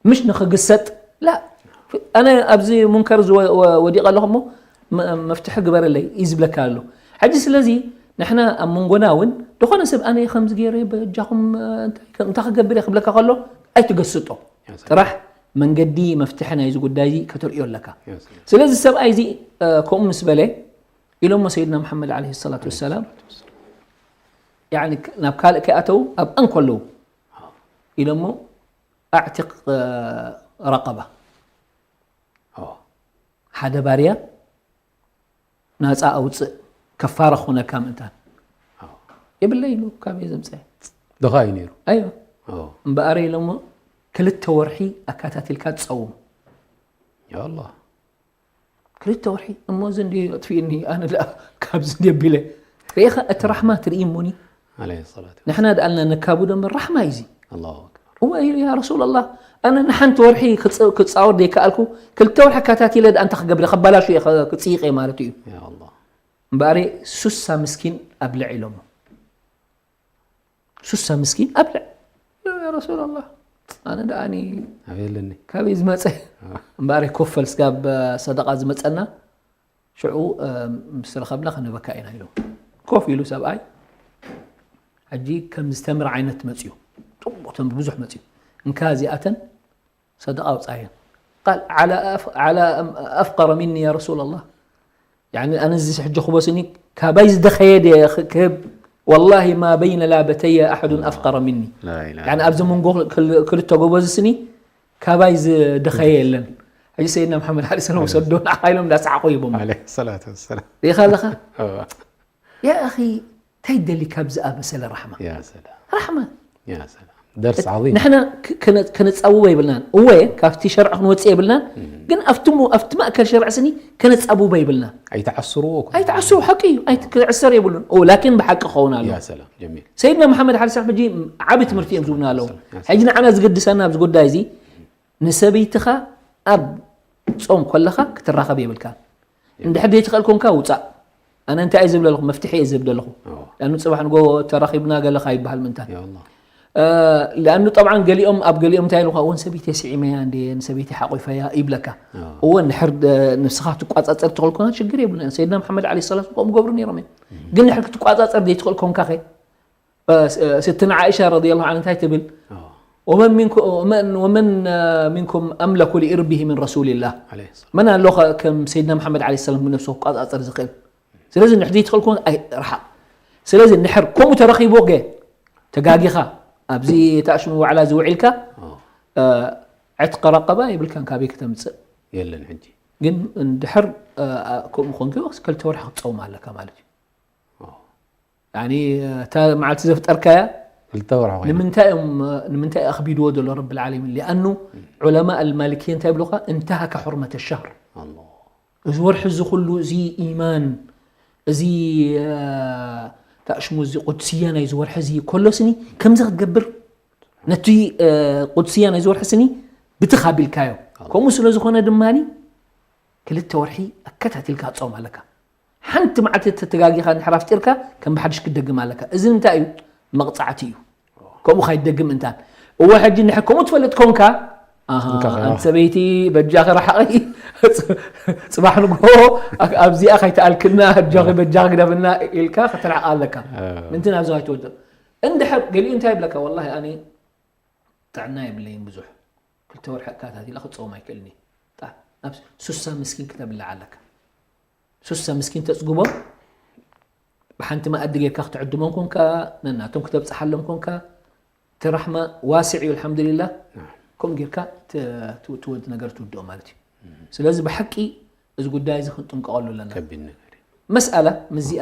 ምሽ ንኽግሰጥ ላ ኣነ ኣብዚ ሙንከር ወዲቀ ኣለኹ እሞ መፍትሒ ግበረለይ እዩ ዝብለካ ኣሎ። ሕጂ ስለዚ ንሕና ኣብ መንጎና እውን ዝኾነ ሰብ ኣነ ከምዚ ገይረ በጃኹም እንታይ ክገብር እየ ክብለካ ከሎ ኣይትገስጦ። ጥራሕ መንገዲ መፍትሒ ናይዚ ጉዳይ እዚ ከተርእዮ ኣለካ። ስለዚ ሰብኣይ እዚ ከምኡ ምስ በለ ኢሎሞ ሰይድና መሓመድ ዓለይሂ ሰላቱ ወሰላም ናብ ካልእ ከይኣተው ኣብኣ እንከለዉ ኢሎሞ ኣዕቲቕ ረቀባ ሓደ ባርያ ናፃ ኣውፅእ ከፋረ ክኾነካ ምእንታን የብለይ ኢሉ ካበይ ዘምፀ ድኻ እዩ ነይሩ። ኣዮ እምበኣረ ኢሎሞ ክልተ ወርሒ ኣካታቲልካ ትፀውም ያላ ክልተ ወርሒ እሞ እዚ እንዲ ኣጥፊእኒ ኣነ ደኣ ካብዚ እንዲ ኣቢለ ርኢኻ እቲ ራሕማ ትርኢ እሞኒ عليه الصلاة ንሕና ደኣልና ነካብዶ እምበር ራሕማ እዩ እዚ الله أكبر እወ ያ ረሱል ኣላህ ኣነ ንሓንቲ ወርሒ ክፃወር ዘይከኣልኩ ክልተ ወርሒ ኣካታቲለ ደኣ እንታይ ክገብር ከባላሹ እየ ክፅይቕ እየ ማለት እዩ يا الله እምበኣረ ሱሳ ምስኪን ኣብልዕ ኢሎሞ ሱሳ ምስኪን ኣብልዕ ረሱል ኣላ ኣነ ደኣኒ ኣበየለኒ ካበይ ዝመፀ እምበኣረ ኮፈል ስጋብ ሰደቃ ዝመፀና ሽዑ ምስ ረኸብና ክንህበካ ኢና ኢሎም ኮፍ ኢሉ ሰብኣይ ሕጂ ከም ዝተምር ዓይነት መፅዩ ፅቡቅ ተምር ብዙሕ መፅዩ እንካ እዚኣተን ሰደቃ ኣውፃየን ቃል ዓላ ኣፍቀረ ሚኒ ያ ረሱል ኣላ ኣነ እዚ ሕጂ ክቦስኒ ካባይ ዝደኸየ ክህብ ወላሂ ማ በይነ ላበተየ ኣሐዱን ኣፍቀረ ሚኒ ኣብዚ መንጎ ክልተ ጎቦ ዝስኒ ካባይ ዝደኸየ የለን። ሕጂ ሰይድና መሓመድ ዓሊ ሰለም ወሰዶ ንዓኻ ኢሎም እንዳሰሓቑ ሂቦም። عليه الصلاة والسلام ሪኢኻ ኣለኻ? أو. ያ ኣኺ እንታይ ደሊ ካብዚ ኣበሰለ ራሕማ يا سلام ራሕማ يا سلام درس عظيم ንሕና ክ- ከነ- ከነጻብቦ የብልናን። እወ ካብቲ ሸርዕ ክንወፅእ የብልናን። ግን ኣብቲ ሞ- ኣብቲ ማእከል ሸርዕ ስኒ ከነጻብቦ የብልና። ኣይትዓስርዎ እኮ። ኣይትዓስሩ ሓቂ እዩ። ኣይት- ክዕሰር የብሉን። ኦ ላኪን ብሓቂ ክኸውን ኣሎ። يا سلام جميل ሰይድና መሓመድ ሓሊ ሰላም ሕጂ ዓቢ ትምህርቲ እዮም ዝብሉና ኣለዉ። ሕጂ ንዓና ዝግድሰና ኣብዚ ጉዳይ እዚ ንሰበይትኻ ኣብ ጾም ከለኻ ክትራኸብ የብልካ። እንድሕር ዘይትኽእል ኮንካ ውጻእ። ኣነ እንታይ እየ ዝብል ዘለኹ? መፍትሒ እየ ዝህብ ዘለኹ። أو. ላኑ ጽባሕ ንጎ ተራኺብና ገለኻ ይበሃል ምንታ يا الله ላኑ ጠብዓን ገሊኦም ኣብ ገሊኦም እንታይ ኢልካ እውን ሰበይተይ ስዒመያ እንደ ንሰበይተይ ሓቆፈያ ይብለካ። እወ እንድሕር ንስኻ ትቋጻጸር ትኽእል ኮንካ ሽግር የብሉን። ሰይድና መሓመድ ዓለይሂ ሰላም ከምኡ ገብሩ ነይሮም እዮም። ግን እንድሕር ክትቋጻጸር ዘይትኽእል ኮንካ ኸ እ፣ ስ- እ፣ ስትና ዓኢሻ ረዲየላሁ ዐንሃ እንታይ ትብል? أو. ومن منكم ومن ومن آه، منكم أملك لإربه من رسول الله عليه الصلاة መን ኣሎ ከ- ከም ሰይድና መሓመድ ዓለይሂ ሰላም ብነብሱ ክቋጻጸር ዝኽእል? ስለዚ ንሕዲ ትኽእል ኮን ኣይ ርሓቕ። ስለዚ ንድሕር ከምኡ ተረኺቦ ገ ተጋጊኻ ኣብዚ ተኣሽሙ ዋዕላ ዝውዒልካ أو. እ፣ ዕትቂ ረቀባ የብልካን ካበይ ከተምጽእ። የለን ሕጂ ግን እንድሕር እ፣ ከምኡ ኮንኪ ክልተ ወርሒ ክትጸውም ኣለካ ማለት እዩ። أو. ያኒ እታ መዓልቲ ዘፍጠርካያ ክልተ ወርሒ ኮይኑ ንምንታይ እዮም ንምንታይ ኣኽቢድዎ ዘሎ ረብል ዓለሚን? ሊኣኑ ዑለማ ኣልማሊክየ እንታይ ይብሉኻ? እንተሃከ ሑርመተ ሸህር الله እዚ ወርሒ እዚ ኩሉ እዚ ኢማን እዚ እ፣ ታእሽሙ እዚ ቁድስያ ናይ እዚ ወርሒ እዚ ከሎ ስኒ ከምዚ ክትገብር ነቲ እ፣ ቁድስያ ናይ እዚ ወርሒ ስኒ ብትኽ ኣቢልካዮ። ከምኡ ስለ ዝኾነ ድማ ክልተ ወርሒ ኣከታቲልካ ክጸውም ኣለካ። ሓንቲ መዓልቲ ተተጋጊኻ እንድሕር ኣፍጢርካ ከም ብሓድሽ ክትደግም ኣለካ። እዚ እንታይ እዩ? መቕጻዕቲ እዩ። ከምኡ ካይትደግም እንታን እወ ሕጂ እንድሕር ከምኡ ትፈልጥ ኮንካ ኣሃ፣ እንካ ኸ- ኣንቲ ሰበይቲ በጃኺ ረሓቒ ጽባሕ ንግሆ ኣብዚኣ ካይተኣልክና ኣጆኺ በጃኺ ግደፍና ኢልካ ክትርሕቕ ኣለካ። ምንቲ ናብዚ ካይትወድቕ እንድሕር ገሊኡ እንታይ ይብለካ? ወላሂ ኣነ ጥዕና የብለይን ብዙሕ ክልተ ወርሒ ኣካታቲለ ክጸውም ኣይክእልን እየ። ጣ- ናብ ሱሳ ምስኪን ክተብልዕ ኣለካ። ሱሳ ምስኪን ተጽግቦም ብሓንቲ መኣዲ ጌርካ ክትዕድሞም ኮንካ ነናቶም ክተብጽሓሎም ኮንካ እቲ ራሕማ ዋስዕ እዩ ኣልሓምዱሊላህ። ከምኡ ጌርካ ት- ት- ትወድ ነገር ትውድኦ ማለት እዩ። ስለዚ ብሓቂ እዚ ጉዳይ እዚ ክንጥንቀቐሉ ኣለና። ከቢድ ነገር እዩ መስኣላ ምዚኣ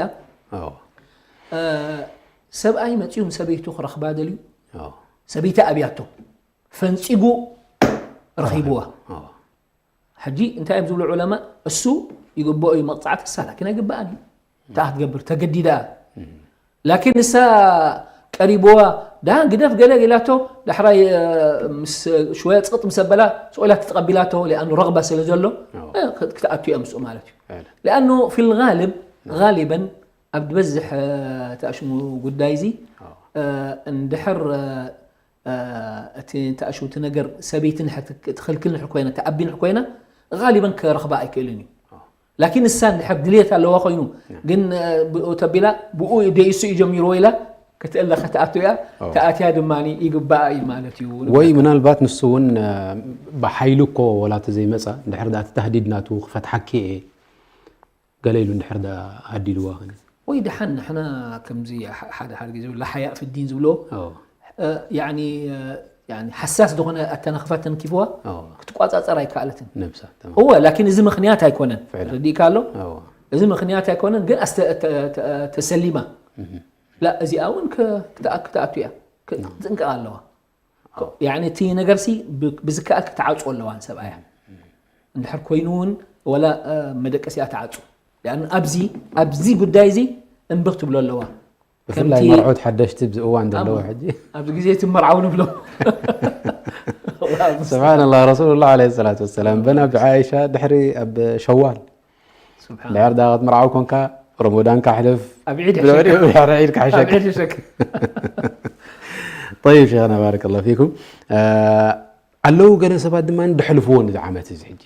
أو. እ፣ ሰብኣይ መጺኡ ንሰበይቱ ክረኽባ ደልዩ أو. ሰበይቲ ኣብያቶ ፈንጺጉ ረኺብዋ። أو. ሕጂ እንታይ እዮም ዝብሉ ዑለማ? እሱ ይግብኦ እዩ መቕጻዕቲ፣ እሳ ላኪን ኣይግብኣን እዩ። እንታይ ክትገብር ተገዲዳ። ላኪን ንሳ ቀሪብዋ ዳ ግደፍ ገለ ኢላቶ ዳሕራይ እ፣ ምስ ሽወያ ጽቕጥ ምስ ኣበላ ስቆላ ተቐቢላቶ ሊኣኑ ረቕባ ስለ ዘሎ ኣዎ። እ፣ ክት- ክትኣቱ እያ ምስኡ ማለት እዩ። فعلا. ሊኣኑ ፊል ጋልብ ጋሊበን ኣብ ዝበዝሕ እ፣ ተኣሽሙ ጉዳይ እዚ ኣዎ። እ፣ እንድሕር እ፣ እ፣ እቲ ተኣሽሙ እቲ ነገር ሰበይቲ ንሕር ትክ- ትኽልክል ንሕር ኮይና ተኣቢ ንሕር ኮይና ጋሊበን ክረኽባ ኣይክእልን እዩ። ላኪን ንሳ እንድሕር ድልየት ኣለዋ ኮይኑ ግን እ፣ ብኡ ተቢላ ብኡ ደይሱ እዩ ጀሚርዎ ኢላ ክትእለ ክትኣቱ እያ። ኣዎ። ተኣትያ ድማ ይግባኣ እዩ ማለት እዩ። ወይ ምናልባት ንሱ እውን እ፣ ብሓይሉ እኮ ወላ ተዘይመፃ እንድሕር ዳ እቲ ታህዲድ ናቱ ክፈትሓኪ እየ ገለ ኢሉ እንድሕር ዳ ሃዲድዋ ኸነ ወይ ደሓን ንሕና ከምዚ ሐ- ሓደ ሓደ ግዜ ዝብሎ ሓያእ ፍዲን ዝብሎ ኣዎ። እ፣ ያኒ እ፣ ያኒ ሓሳስ ዝኾነ ኣተናኽፋ ተንኪፍዋ ኣዎ። ክትቋፃፀር ኣይከኣለትን። ነብሳ ተማም እወ ላኪን እዚ ምኽንያት ኣይኮነን። ፍዕላ። ረዲእካ ኣሎ ኣዎ። እዚ ምኽንያት ኣይኮነን ግን ኣስተ- ተ- ተ- ተሰሊማ ላ እዚኣ እውን ክ- ክተኣ- ክትኣቱ እያ ክ- ክትጥንቀቕ ኣለዋ። ያኒ እቲ ነገርሲ ብ- ብዝከኣል ክትዓፁ ኣለዋ ንሰብኣያ እንድሕር ኮይኑ እውን ወላ እ፣ መደቀሲኣ ትዓፁ። ያን ኣብዚ ኣብዚ ጉዳይ እዚ እምብኽ ትብሎ ኣለዋ። ብፍላይ ከምቲ- መርዑት ሓደሽቲ ብዚ እዋን ዘለዎ ሕጂ ኣብዚ ግዜ እቲ መርዓዊ ንብሎ ስብሓንላ ረሱሉላ ለ ሰላት ወሰላም በና ብዓይሻ ድሕሪ ኣብ ሸዋል ስብሓን ድሕር ዳ ክትምርዓው ኮንካ ረመዳን ካሕልፍ ኣብ ዒድ ብድሕሪኡ ሕሸክ- ድሕሪ ዒድ ኣብ ካሕሸክ ዒድ ሕሸክ طيب شيخنا بارك الله فيكم ኣለዉ ገለ ሰባት ድማ ድሕልፍዎ ነዚ ዓመት እዚ ሕጂ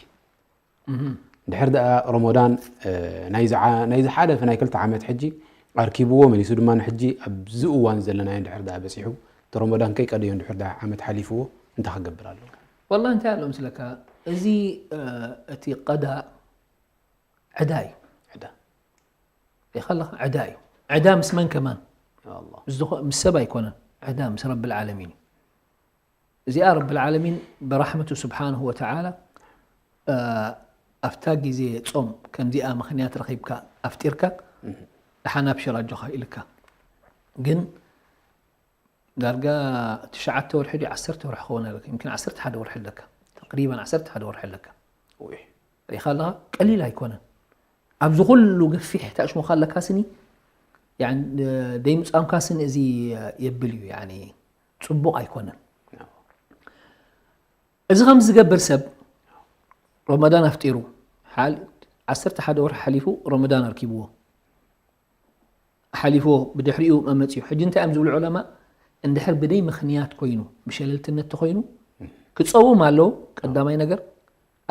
ድሕር ደኣ ረመዳን እ፣ ናይዚ ዓ- ናይዚ ሓለፈ ናይ ክልተ ዓመት ሕጂ ኣርኪብዎ መሊሱ ድማ ንሕጂ ኣብዚ እዋን ዘለናዮ ድሕር ደኣ በፂሑ እቲ ረመዳን ከይቀደዮ ድሕር ደኣ ዓመት ሓሊፍዎ እንታይ ክገብር ኣለዎ ወላ እንታይ ኣሎ ምስለካ እዚ እ፣ እቲ ቀዳ ዕዳ እዩ ዕዳ ይኸለኻ ዕዳ እዩ። ዕዳ ምስ መን ከማን يا الله ምስ ዝኾ- ምስ ሰብ ኣይኮነን። ዕዳ ምስ ረብል ዓለሚን እዩ። እዚኣ ረብል ዓለሚን ብራሕመቱ ስብሓንሁ ወተዓላ ኣብታ ግዜ ጾም ከምዚኣ ምኽንያት ረኺብካ ኣፍጢርካ ደሓን ኣብሽር ኣጆኻ ኢልካ። ግን ዳርጋ ትሽዓተ ወርሒ ድዩ ዓሰርተ ወርሒ ክኸውን ኣለካ፣ يمكن ዓሰርተ ሓደ ወርሒ ኣለካ፣ ተቅሪበን ዓሰርተ ሓደ ወርሒ ኣለካ። ሪኻ ኣለኻ፣ ቀሊል ኣይኮነን። ኣብዚ ኩሉ ገፊሕ ተኣሽሙኻ ኣለካ ስኒ፣ ደይምጻምካ ስኒ እዚ የብል እዩ፣ ጽቡቕ ኣይኮነን። እዚ ከም ዝገብር ሰብ ረመዳን ኣፍጢሩ፣ ዓሰርተ ሓደ ወርሒ ሓሊፉ ረመዳን ኣርኪብዎ፣ ሓሊፍዎ ብድሕሪኡ መመፅኡ። ሕጂ እንታይ እዮም ዝብሉ ዑለማ? እንድሕር ብደይ ምኽንያት ኮይኑ፣ ብሸለልትነት ተኮይኑ ክፀውም ኣለዎ ቀዳማይ ነገር፣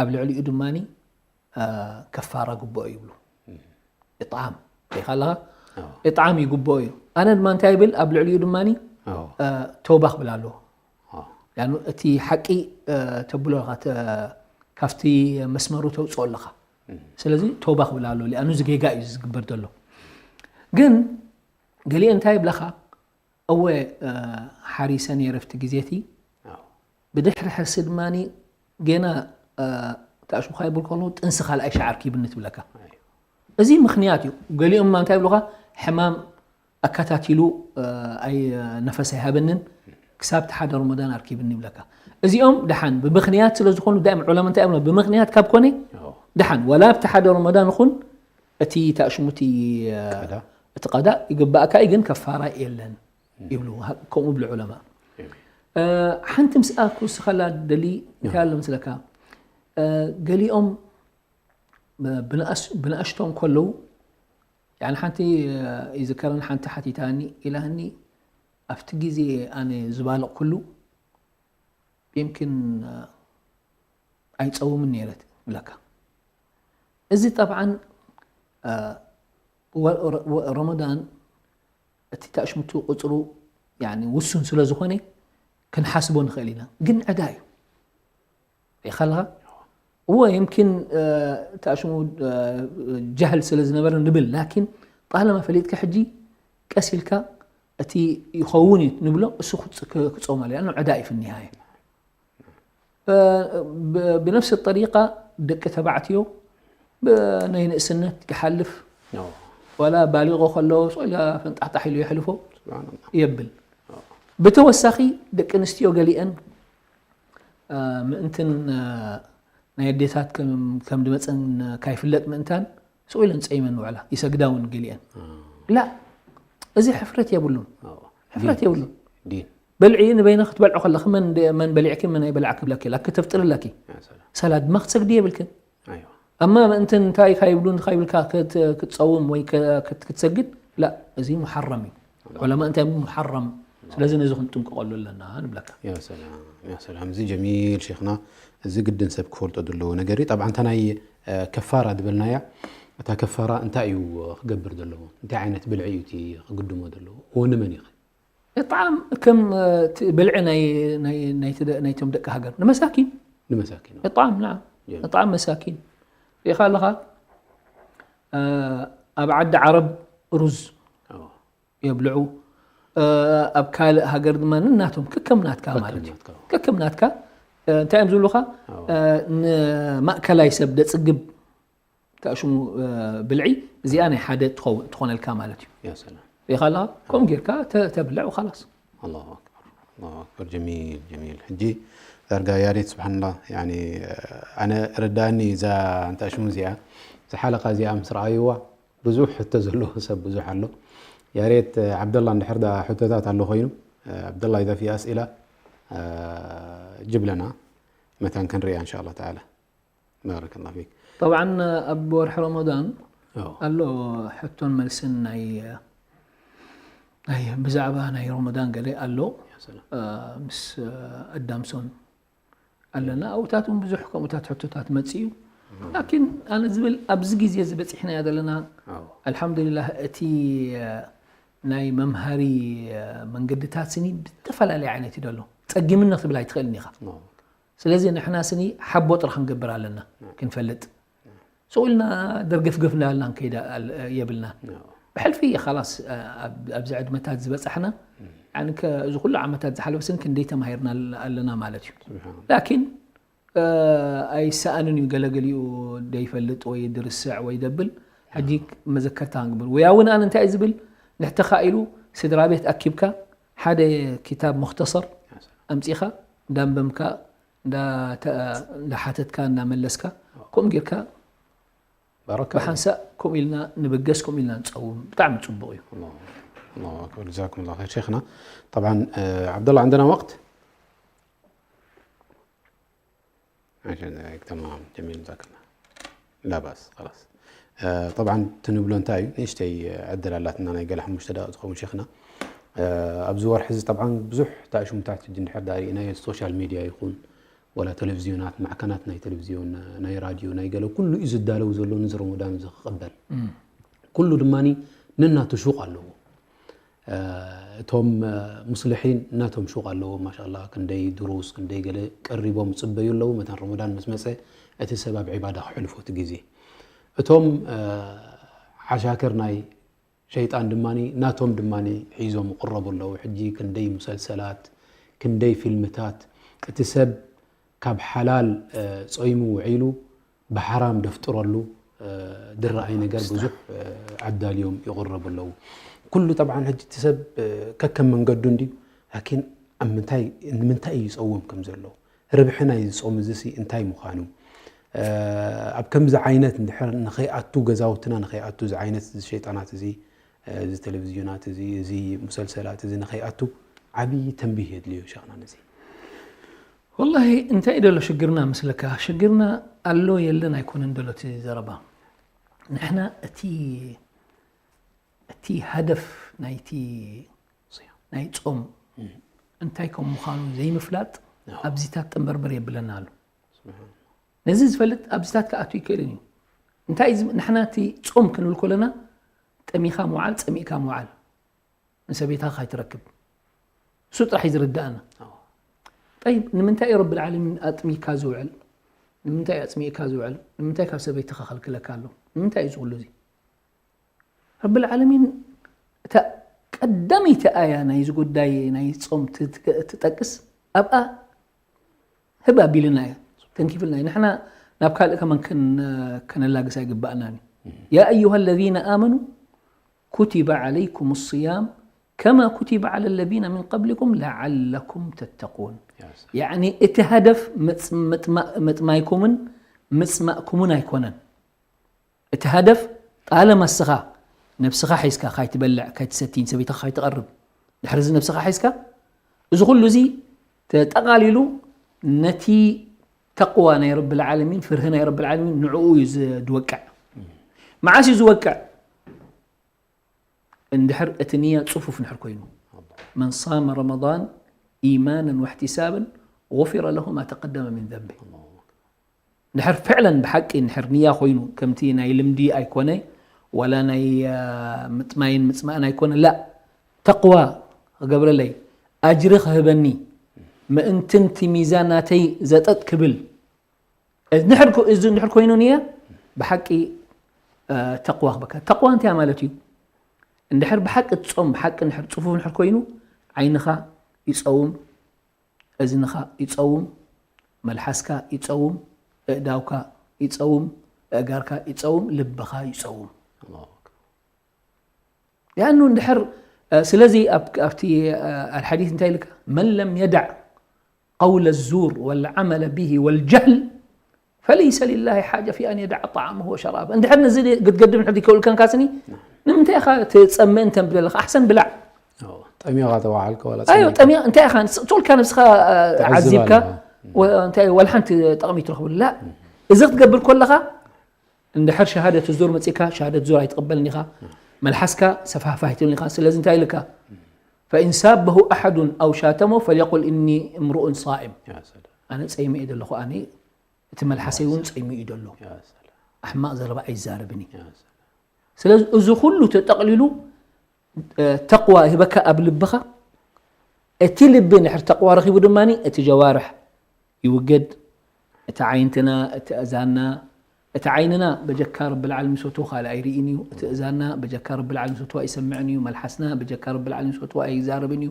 ኣብ ልዕሊኡ ድማ ከፋራ ግብኦ ይብሉ። ኢጥዓም ሪኻ ኣለኻ? ኢጥዓም ይግብኦ እዩ። ኣነ ድማ እንታይ ይብል? ኣብ ልዕሊኡ ድማ ተውባ ክብል ኣለዎ። እቲ ሓቂ ተብሎ ኢኻ፣ ካብቲ መስመሩ ተውፅኦ ኣለኻ። ስለዚ ተውባ ክብል ኣሎ። ሊኣኑ እዚ ጌጋ እዩ ዝግበር ዘሎ። ግን ገሊኦ እንታይ ይብለኻ? እወ ሓሪሰ ነይረ ኣብቲ ግዜ እቲ። ብድሕሪ ሕርሲ ድማ ጌና ተኣሽሙኻ ይብል ከለዉ ጥንሲ ካልኣይ ሻዕ ኣርኪብኒ ትብለካ። እዚ ምኽንያት እዩ። ገሊኦም እንታይ ይብሉኻ? ሕማም ኣከታቲሉ ኣይ ነፈስ ኣይሃበንን ክሳብ እቲ ሓደ ረመዳን ኣርኪብኒ ይብለካ። እዚኦም ደሓን ብምኽንያት ስለ ዝኾኑ ዳይም ዑለማ እንታይ እዮም ብምኽንያት ካብ ኮነ ደሓን ወላ ኣብቲ ሓደ ረመዳን ይኹን እቲ ተኣሽሙቲ እቲ ቀዳ ይግባእካ እዩ፣ ግን ከፋራ የለን ይብሉ። ከምኡ ብሉ ዑለማ። ሓንቲ ምስኣ ክውስኸላ ደሊ እንታይ ኣሎ ምስለካ? ገሊኦም ብንኣሽቶም ከለዉ ሓንቲ ይዝከረን ሓንቲ ሓቲታኒ ኢላኒ ኣብቲ ግዜ ኣነ ዝባልቕ ኩሉ يمكن ኣይፀውምን ነይረት ብለካ። እዚ ጠብዓን ረመዳን እቲ ተኣሽምቱ ቁፅሩ ውሱን ስለ ዝኾነ ክንሓስቦ ንኽእል ኢና፣ ግን ዕዳ እዩ። ሪኻ ኣለኻ? እወ يمكن ተኣሽሙ ጃህል ስለ ዝነበረ ንብል፣ ላኪን ጣለማ ፈሊጥካ ሕጂ ቀስ ኢልካ እቲ ይኸውን እዩ ንብሎ እሱ ክፀውም ኣሎ። ዕዳ እዩ ፍኒሃየ። ብነፍሲ ጠሪቃ ደቂ ተባዕትዮ ናይ ንእስነት ይሓልፍ፣ ዋላ ባሊቆ ከሎ ስቕ ኢላ ፈንጣሕጣሕ ኢሉ የሕልፎ የብል። ብተወሳኺ ደቂ ኣንስትዮ ገሊአን ምእንትን ናይ ኣዴታት ከም ድመፀን ካይፍለጥ ምእንታን ስቕ ኢለን ፀይመን ውዕላ ይሰግዳ እውን ገሊአን። ላ እዚ ሕፍረት የብሉን፣ ሕፍረት የብሉን። ብልዒ ንበይና ክትበልዖ ከለኺ መን በሊዕኪ መን ኣይበላዕኪ ብለኪ ላ ክተፍጥርለኪ። ሰላት ድማ ክትሰግዲ የብልክን። ኣማ ምእንትን እንታይ ካይብሉን ካይብልካ ክትፀውም ወይ ክትሰግድ ላ እዚ ሙሓረም እዩ። ዑለማ እንታይ ሙሓረም። ስለዚ ነዚ ክንጥንቀቐሉ ኣለና ንብለካ። ያ ሰላም፣ ያ ሰላም። እዚ ጀሚል ሼኽና፣ እዚ ግድን ሰብ ክፈልጦ ዘለዎ ነገር እዩ። ጠብዓ እንታ ናይ ከፋራ ዝበልናያ፣ እታ ከፋራ እንታይ እዩ ክገብር ዘለዎ? እንታይ ዓይነት ብልዒ እዩ እቲ ክግድሞ ዘለዎ? እዎ ንመን እዩ? እጣም ከም ብልዒ ናይቶም ደቂ ሃገር ንመሳኪን። ንመሳኪን። እጣም ና እጣም መሳኪን ሪኢኻ ኣለኻ። ኣብ ዓዲ ዓረብ ሩዝ የብልዑ። ኣብ ካልእ ሃገር ድማ ንናቶም ከከም ናትካ ማለት እዩ። ከከም ናትካ እንታይ እዮም ዝብሉኻ? ንማእከላይ ሰብ ደጽግብ ተኣሽሙ ብልዒ እዚኣ ናይ ሓደ ትኾነልካ ማለት እዩ። ሪኢኻ ኣለኻ ከምኡ ጌርካ ተብልዕ ኻላስ። ኣላሁ ኣክበር፣ ኣላሁ ኣክበር። ጀሚል፣ ጀሚል። ሕጂ ዳርጋ ያሬት ስብሓንላ፣ ያኒ ኣነ ረዳእኒ እዛ እንታይ ሽሙ እዚኣ፣ እዛ ሓለቃ እዚኣ ምስ ረኣይዋ ብዙሕ ሕቶ ዘለዎ ሰብ ብዙሕ ኣሎ። ያሬት ዓብደላ እንድሕር ዳ ሕቶታት ኣሎ ኮይኑ፣ ዓብደላ ኢዛ ፊ ኣስኢላ ጅብለና መታን ክንሪኣ እንሻ ኣላህ ተዓላ። ባረከላሁ ፊክ። ጠብዓን ኣብ ወርሒ ረመዳን ኣሎ ሕቶን መልስን ናይ ናይ ብዛዕባ ናይ ረመዳን ገለ ኣሎ ምስ ኣዳምሶን ኣለና ኣብታት እውን ብዙሕ ከምኡታት ሕቶታት መፅእ እዩ። ላኪን ኣነ ዝብል ኣብዚ ግዜ እዚ በፂሕናዮ ዘለና ኣልሓምዱሊላህ እቲ ናይ መምሃሪ መንገድታት ስኒ ብዝተፈላለየ ዓይነት እዩ ዘሎ። ፀጊምኒ ክትብል ኣይትኽእልን ኢኻ። ስለዚ ንሕና ስኒ ሓቦ ጥራሕ ክንገብር ኣለና ክንፈልጥ። ስቕ ኢልና ደርገፍገፍ እንዳበልና ንከይድ የብልና። ብሕልፊ ኻላስ ኣብዚ ዕድመታት ዝበፃሕና يعني ከ-፣ እዚ ኩሉ ዓመታት ዝሓለፈ ስን ክንደይ ተማሂርና ኣለ-፣ ኣለና ማለት እዩ። ላኪን፣ እ፣ ኣይሰኣንን እዩ፣ ገለገሊኡ ደይፈልጥ ወይ ድርስዕ ወይ ደብል። ሕጂ መዘከርታ ክንግብር። ወይ እውን ኣነ እንታይ እየ ዝብል፣ ንሕተኻ ኢሉ ስድራ ቤት ኣኪብካ ሓደ ክታብ ሙኽተሰር ኣምጺኻ፣ እንዳንበምካ፣ እንዳተ-፣ እንዳሓተትካ፣ እንዳመለስካ፣ ከምኡ ጌርካ ባረካ። ብሓንሳእ ከምኡ ኢልና ንብገስ፣ ከምኡ ኢልና ንጸውም። ብጣዕሚ ጽቡቕ እዩ። ኣላሁ፣ ኣላሁ ኣክበር። ጀዛኩም ላሁ ኸይር ሸይኽና። ጠብዓን፣ እ፣ ዓብደላ፣ ዓንደና ወቅት? ዓሸን፣ እ፣ ተማም፣ ጀሚል፣ ጀዛክላ። ላ ባስ፣ ኸላስ። እ፣ ጠብዓን፣ ትንብሎ እንታይ እዩ? ንእሽተይ ዕድል ኣላትና፣ ናይ ገለ ሓሙሽተ ደቂቕ ዝኸውን ሸይኽና። እ፣ ኣብዚ ወርሒ እዚ ጠብዓን ብዙሕ ተኣሽሙታት ሕጂ እንድሕር ዳኣ ርኢናዮ፣ ሶሻል ሚድያ ይኹን፣ ወላ ቴሌቪዝዮናት፣ ማዕከናት ናይ ቴሌቪዝዮን፣ ናይ ራድዮ፣ ናይ ገለ ኩሉ እዩ ዝዳለው ዘሎ ነዚ ረመዳን እዚ ክቕበል። እም። ኩሉ ድማ ነናቱ ሹቕ ኣለዎ። እ፣ እቶም፣ እ፣ ሙስልሒን ናቶም ሹቕ ኣለዎም። ማሻኣላህ፣ ክንደይ ድሩስ፣ ክንደይ ገለ ቀሪቦም ይጽበዩ ኣለዉ። መታን ረመዳን ምስ መጸ፣ እቲ ሰብ ኣብ ዒባዳ ከሕልፎ እቲ ግዜ። እቶም፣ እ፣ ዓሻክር ናይ ሸይጣን ድማ ናቶም ድማ ሒዞም ይቕረቡ ኣለዉ። ሕጂ ክንደይ ሙሰልሰላት፣ ክንደይ ፊልምታት፣ እቲ ሰብ ካብ ሓላል፣ እ፣ ጾይሙ ውዒሉ ብሓራም ደፍጥረሉ፣ እ፣ ዝረኣይ ነገር ብዙሕ፣ እ፣ ኣዳልዮም ይቕረቡ ኣለዉ። ኩሉ ጠብዓን ሕጂ እቲ ሰብ፣ እ፣ ከከም መንገዱ እንድዩ። ላኪን ኣብ ምንታይ፣ ንምንታይ እዩ ይጸውም ከም ዘሎ? ርብሒ ናይ ጾም እዚሲ እንታይ ምዃኑ? እ፣ ኣብ ከምዚ ዓይነት እንድሕር ንኸይኣቱ፣ ገዛውትና ንኸይኣቱ፣ እዚ ዓይነት እዚ ሸይጣናት እዚ፣ እ፣ እዚ ቴሌቪዝዮናት እዚ፣ እዚ ሙሰልሰላት እዚ ንኸይኣቱ ዓብዪ ተንቢህ የድልዮ ሸኽና ነዚ። ወላሂ እንታይ እዩ ደሎ ሽግርና መስለካ? ሽግርና ኣሎ የለን ኣይኮነን ደሎ እቲ ዘረባ። ንሕና እቲ፣ እቲ ሃደፍ ናይቲ ናይ ጾም እም። እንታይ ከም ምዃኑ ዘይምፍላጥ ኣዎ። ኣብዚታት ጠንበርበር የብለና ኣሎ። ስብሓን። ነዚ ዝፈልጥ ኣብዚታት ክኣቱ ይክእልን እዩ። እንታይ እዚ፣ ንሕና እቲ ጾም ክንብል ከለና ጠሚኻ ምውዓል፣ ጸሚእካ ምውዓል፣ ንሰበይታ ካይትረክብ፣ እሱ ጥራሕ እዩ ዝርድኣና። ኣዎ። ጠይብ፣ ንምንታይ እዩ ረብል ዓለሚን ኣጥሚካ ዝውዕል? ንምንታይ እዩ ኣጽሚእካ ዝውዕል? ንምንታይ ካብ ሰበይትኻ ከልክለካ ኣሎ? ንምንታይ እዩ እዚ ኩሉ እዚ? ረብል ዓለሚን እታ ቀዳመይቲ ኣያ ናይዚ ጉዳይ ናይ ጾም ት-፣ ት-፣ ትጠቅስ ኣብኣ ህብ ኣቢልና እያ፣ ተንኪፍልና እያ። ንሕና ናብ ካልእ ከማን ከን-፣ ከነላግስ ኣይግባእናን እዩ። يا أيها الذين آمنوا كتب عليكم الصيام كما كتب على الذين من قبلكم لعلكم تتقون። ያ ሰላም። ያዕኒ እቲ ሃደፍ መጽ-፣ ምጥማ-፣ ምጥማይኩምን ምጽማእኩምን ኣይኮነን። እቲ ሃደፍ ጣለማ እስኻ ነብስኻ ሒዝካ ካይትበልዕ፣ ካይትሰቲ፣ ንሰበይትኻ ካይትቐርብ፣ ድሕሪ እዚ ነብስኻ ሒዝካ፣ እዚ ኩሉ እዚ ተጠቓሊሉ ነቲ ተቕዋ ናይ ረብል ዓለሚን፣ ፍርሂ ናይ ረብል ዓለሚን ንዕኡ እዩ ዝ-፣ ዝወቅዕ። መዓስ እዩ ዝወቅዕ? እንድሕር እቲ ንያ ጽፉፍ እንድሕር ኮይኑ፣ من صام رمضان إيمانا واحتسابا غفر له ما تقدم من ذنبه። እንድሕር ፍዕለን ብሓቂ እንድሕር ንያ ኮይኑ፣ ከምቲ ናይ ልምዲ ኣይኮነ፣ ወላ ናይ፣ አ፣ ምጥማይን ምጽማእን ኣይኮነ፣ ላ፣ ተቕዋ ክገብረለይ፣ ኣጅሪ ክህበኒ፣ ምእንትን እቲ ሚዛን ናተይ ዘጠጥ ክብል፣ እንድሕር ኮ-፣ እዚ እንድሕር ኮይኑ ንያ ብሓቂ፣ አ፣ ተቕዋ ክበካ። ተቕዋ እንታይ ማለት እዩ? እንድሕር ብሓቂ ትጾም፣ ብሓቂ እንድሕር ጽፉፍ እንድሕር ኮይኑ፣ ዓይንኻ ይጸውም፣ እዝንኻ ይጸውም፣ መልሓስካ ይጸውም፣ እእዳውካ ይጸውም፣ እእጋርካ ይጸውም፣ ልብኻ ይጸውም። ኣላሁ ኣክበር። ያኑ እንድሕር፣ እ፣ ስለዚ ኣብ-፣ ኣብቲ፣ እ፣ ኣልሓዲስ እንታይ ኢልካ? من لم يدع قول الزور والعمل به والجهل فليس لله حاجة في أن يدع طعامه وشرابه። እንድሕር ነዚ ክትገድብ እንድሕር ከይከኣልካን ካስኒ፣ ንምንታይ ኢኻ ትጸምእን ተንብል ኣለኻ? ኣሕሰን ብላዕ። ኣዎ፣ ጠሚኻ ተባሃልካ ዋላ ኣዮ፣ ጸሚእካ። ጠሚኻ እንታይ ኢኻ? ንስ-፣ ጾልካ ነብስኻ፣ እ፣ ተዕዝብ ዓዚብካ፣ ኣለኻ። ወ-፣ እንታይ፣ ዋላ ሓንቲ ጠቕሚ ትረኽበሉ። ላ፣ እዚ ክትገብር ከለኻ፣ እንድሕር ሸሃደት ዙር መጺእካ፣ ሸሃደት ዙር ኣይትቕበልን ኢኻ። መልሓስካ ሰፋህፋህ ኣይትብልን ኢኻ። ስለዚ እንታይ ኢልካ? فإن سابه أحد أو شاتمه فليقل إني امرؤ صائم። ያ ሰላም። ኣነ ጸይመ እየ ዘለኹ፣ ኣነ እቲ መልሓሰይ እውን ጸይሙ እዩ ዘሎ። ያ ሰላም። ኣሕማቕ ዘረባ ኣይዛረብን እዩ። ያ ሰላም። ስለዚ እዚ ኩሉ ተጠቕሊሉ፣ እ፣ ተቕዋ ይህበካ ኣብ ልብኻ። እቲ ልቢ እንድሕር ተቕዋ ረኺቡ ድማ እቲ ጀዋርሕ ይውገድ፣ እቲ ዓይንትና፣ እቲ እዛንና፣ እቲ ዓይንና በጀካ ረብል ዓለሚን ዝፈትዎ ካልእ ኣይርእን እዩ፣ እቲ እዛንና በጀካ ረብል ዓለሚን ዝፈትዎ ኣይሰምዕን እዩ፣ መልሓስና በጀካ ረብል ዓለሚን ዝፈትዎ ኣይዛረብን እዩ።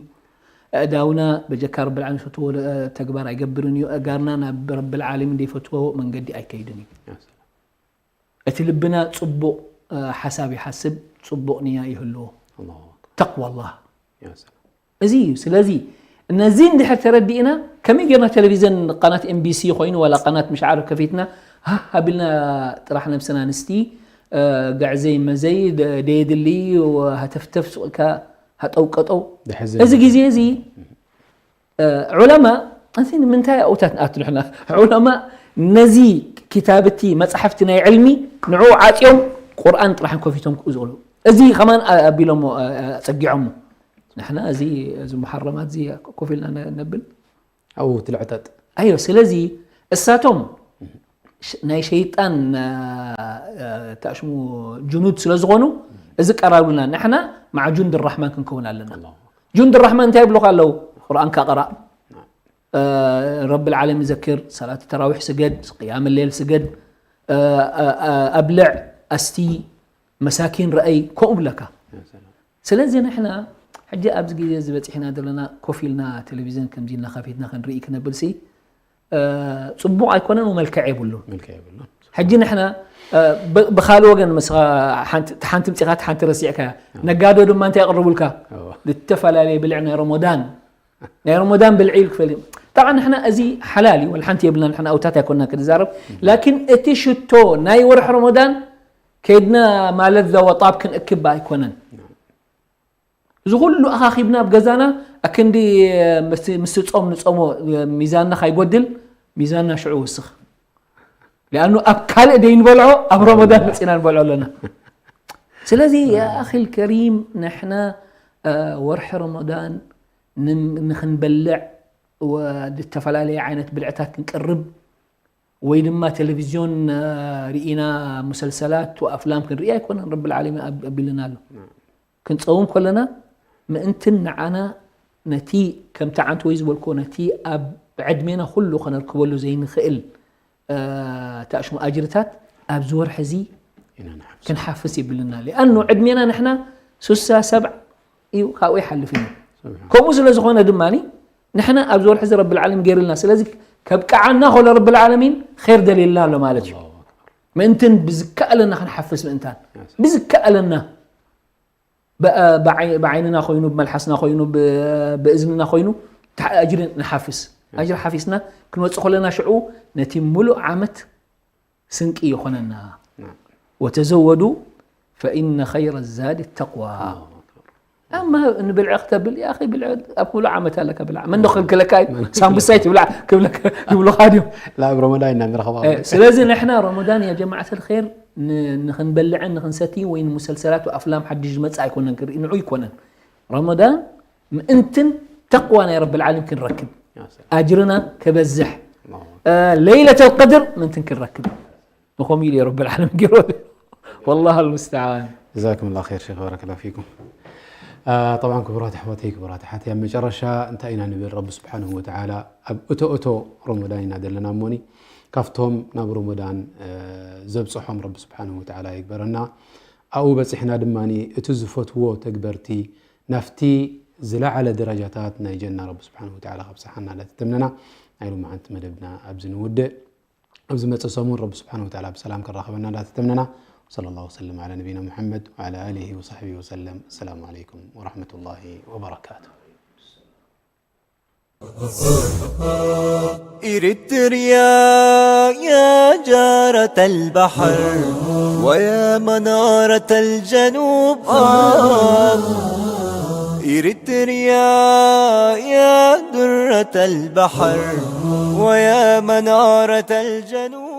ኣእዳውና በጀካ ረብል ዓለሚን ዝፈትዎ ተግባር ኣይገብርን እዩ። ኣእጋርና ናብ ረብል ዓለሚን ዘይፈትዎ መንገዲ ኣይከይድን እዩ። እቲ ልብና ጽቡቕ ሓሳብ ይሓስብ፣ ጽቡቕ ንያ ይህልዎ። ተቅዋ ኣላህ እዚ እዩ። ስለዚ ነዚ እንድሕር ተረዲእና ከመይ ጌርና ቴሌቪዝን ቃናት ኤምቢሲ ኮይኑ ዋላ ቃናት ምሽ ዓረብ ከፊትና ሃ ሃቢልና ጥራሕ ነብስና ንስቲ ግዕዘይ መዘይ ደየድሊ ሃተፍተፍ ስቕልካ ሃጠው ቀጠው እዚ ግዜ እዚ ዑለማ እዚ ንምንታይ ኣብኡታት ንኣቱ ንሕና ዑለማ ነዚ ክታብቲ መፅሓፍቲ ናይ ዕልሚ ንዕኡ ዓፅዮም ቁርኣን ጥራሕን ከፊቶም ክእዝሉ እዚ ከማን ኣቢሎሞ ኣፀጊዖሞ ንሕና እዚ እዚ መሓረማት እዚ ኮፍ ኢልና ነብል ኣብኡ ትልዕጠጥ ኣዮ ስለዚ እሳቶም ናይ ሸይጣን ታሽሙ ጅኑድ ስለ ዝኾኑ እዚ ቀራብና ንሕና ማዓ ጁንድ ራሕማን ክንከውን ኣለና ጁንድ ራሕማን እንታይ ይብሉካ ኣለዉ ቁርኣንካ ቅራእ ረብ ዓለሚን ዘክር ሰላት ተራዊሕ ስገድ ቅያም ሌል ስገድ ኣብልዕ ኣስቲ መሳኪን ረኣይ ከምኡ ብለካ ስለዚ ንሕና ሕጂ ኣብዚ ግዜ ዝበፂሕና ዘለና ኮፍ ኢልና ቴሌቪዝን ከምዚ ኢልና ከፊትና ክንርኢ ክነብል ሲ ፅቡቕ ኣይኮነን መልክዕ የብሉን ሕጂ ንሕና ብካልእ ወገን መስኻ ሓንቲ ምፅኻ ሓንቲ ረሲዕካ ነጋዶ ድማ እንታይ የቕርቡልካ ዝተፈላለዩ ብልዕ ናይ ረመዳን ናይ ረመዳን ብልዒ ኢሉ ክፈል እዩ። ጠብዓ ንሕና እዚ ሓላል እዩ፣ ወላ ሓንቲ የብልና ንሕና ኣውታት ኣይኮንና ክንዛረብ። ላኪን እቲ ሽቶ ናይ ወርሒ ረመዳን ከይድና ማለት ዘወጣብ ክንእክብ ኣይኮነን። እዚ ኩሉ ኣኻኺብና ኣብ ገዛና ኣክንዲ ምስ ጾም ንጾሞ ሚዛንና ካይጎድል ሚዛንና ሽዑ ወስኽ። ሊኣኑ ኣብ ካልእ ደይንበልዖ ኣብ ረመዳን መጺና ንበልዖ ኣለና። ስለዚ ያ ኣኺል ከሪም ንሕና ወርሒ ረመዳን ንኽንበልዕ ዝተፈላለየ ዓይነት ብልዕታት ክንቅርብ ወይ ድማ ቴሌቪዝዮን ርኢና ሙሰልሰላት ወኣፍላም ክንርኢ ኣይኮነን ረብል ዓለሚን ኣቢልና ኣሎ ክንፀውም ከለና ምእንትን ንዓና ነቲ ከምቲ ዓንተ ወይ ዝበልኮ ነቲ ኣብ ዕድሜና ኩሉ ከነርክበሉ ዘይንኽእል ተኣሽሙ ኣጅርታት ኣብዚ ወርሒ እዚ ክንሓፍስ ይብልና ሊኣኑ ዕድሜና ንሕና ሱሳ ሰብዓ እዩ ካብኡ ይሓልፍ እዩ ከምኡ ስለ ዝኾነ ድማ ንሕና ኣብዚ ወርሒ እዚ ረብል ዓለሚን ገይርልና ስለዚ ከብቅዓና ከሎ ረብል ዓለሚን ር ደልየልና ኣሎ ማለት እዩ ምእንትን ብዝከኣለና ክንሓፍስ ምእንታን ብዝከኣለና ብዓይንና ኮይኑ ብመልሓስና ኮይኑ ብእዝንና ኮይኑ ኣጅሪ ንሓፍስ ኣጅሪ ሓፊስና ክንወፅእ ከለና ሽዑ ነቲ ሙሉእ ዓመት ስንቂ ይኾነና ወተዘወዱ ፈኢነ ኸይረ ዛድ ተቅዋ ኣማ ንብልዒ ክተብል ያ ብልዒ ኣብ ኩሉ ዓመት ኣለካ ብልዓ መን ዶ ክልክለካ እዩ ሳምቡሳ ይትብልዓ ክብሉካ ድዮም ላብ ረመዳን ኢና ንረኸባ ስለዚ ንሕና ረመዳን ያ ጀማዓት ልር ንኽንበልዕን ንኽንሰቲ ወይ ንሙሰልሰላት ኣፍላም ሓድሽ ዝመፅእ ኣይኮነን ክርኢ ንዑ ይኮነን ረመዳን ምእንትን ተቅዋ ናይ ረብል ዓለሚን ክንረክብ ኣጅርና ክበዝሕ ለይለተል ቀድር ምእንትን ክንረክብ ንኸምኡ ኢሉ ረብል ዓለሚን ገይሩ والله المستعان جزاكم الله خير شيخ بارك الله فيكم طبعا ክቡራት ኣሕዋተይ ክቡራት ኣሓተይ ኣብ መጨረሻ እንታይ ኢና ንብል ረቢ ስብሓንሁ ወተዓላ ኣብ እቶ እቶ ረመዳን ኢና ዘለና እሞኒ ካብቶም ናብ ረመዳን ዘብፅሖም ረቢ ስብሓንሁ ወተዓላ ይግበረና ኣብኡ በፂሕና ድማ እቲ ዝፈትዎ ተግበርቲ ናፍቲ ዝለዓለ ደረጃታት ናይ ጀና ረቢ ስብሓን ወተዓላ ከብፅሓና እንዳተተምነና ናይ ሎማዓንቲ መደብና ኣብዚ ንውድእ ኣብ ዝመፅእ ሰሙን ረቢ ስብሓን ወተዓላ ብሰላም ከራኸበና እንዳተተምነና وصلى الله وسلم على نبينا محمد وعلى آله وصحبه وسلم السلام عليكم ورحمة الله وبركاته إريتريا يا جارة البحر ويا منارة الجنوب آه إريتريا يا درة البحر ويا منارة الجنوب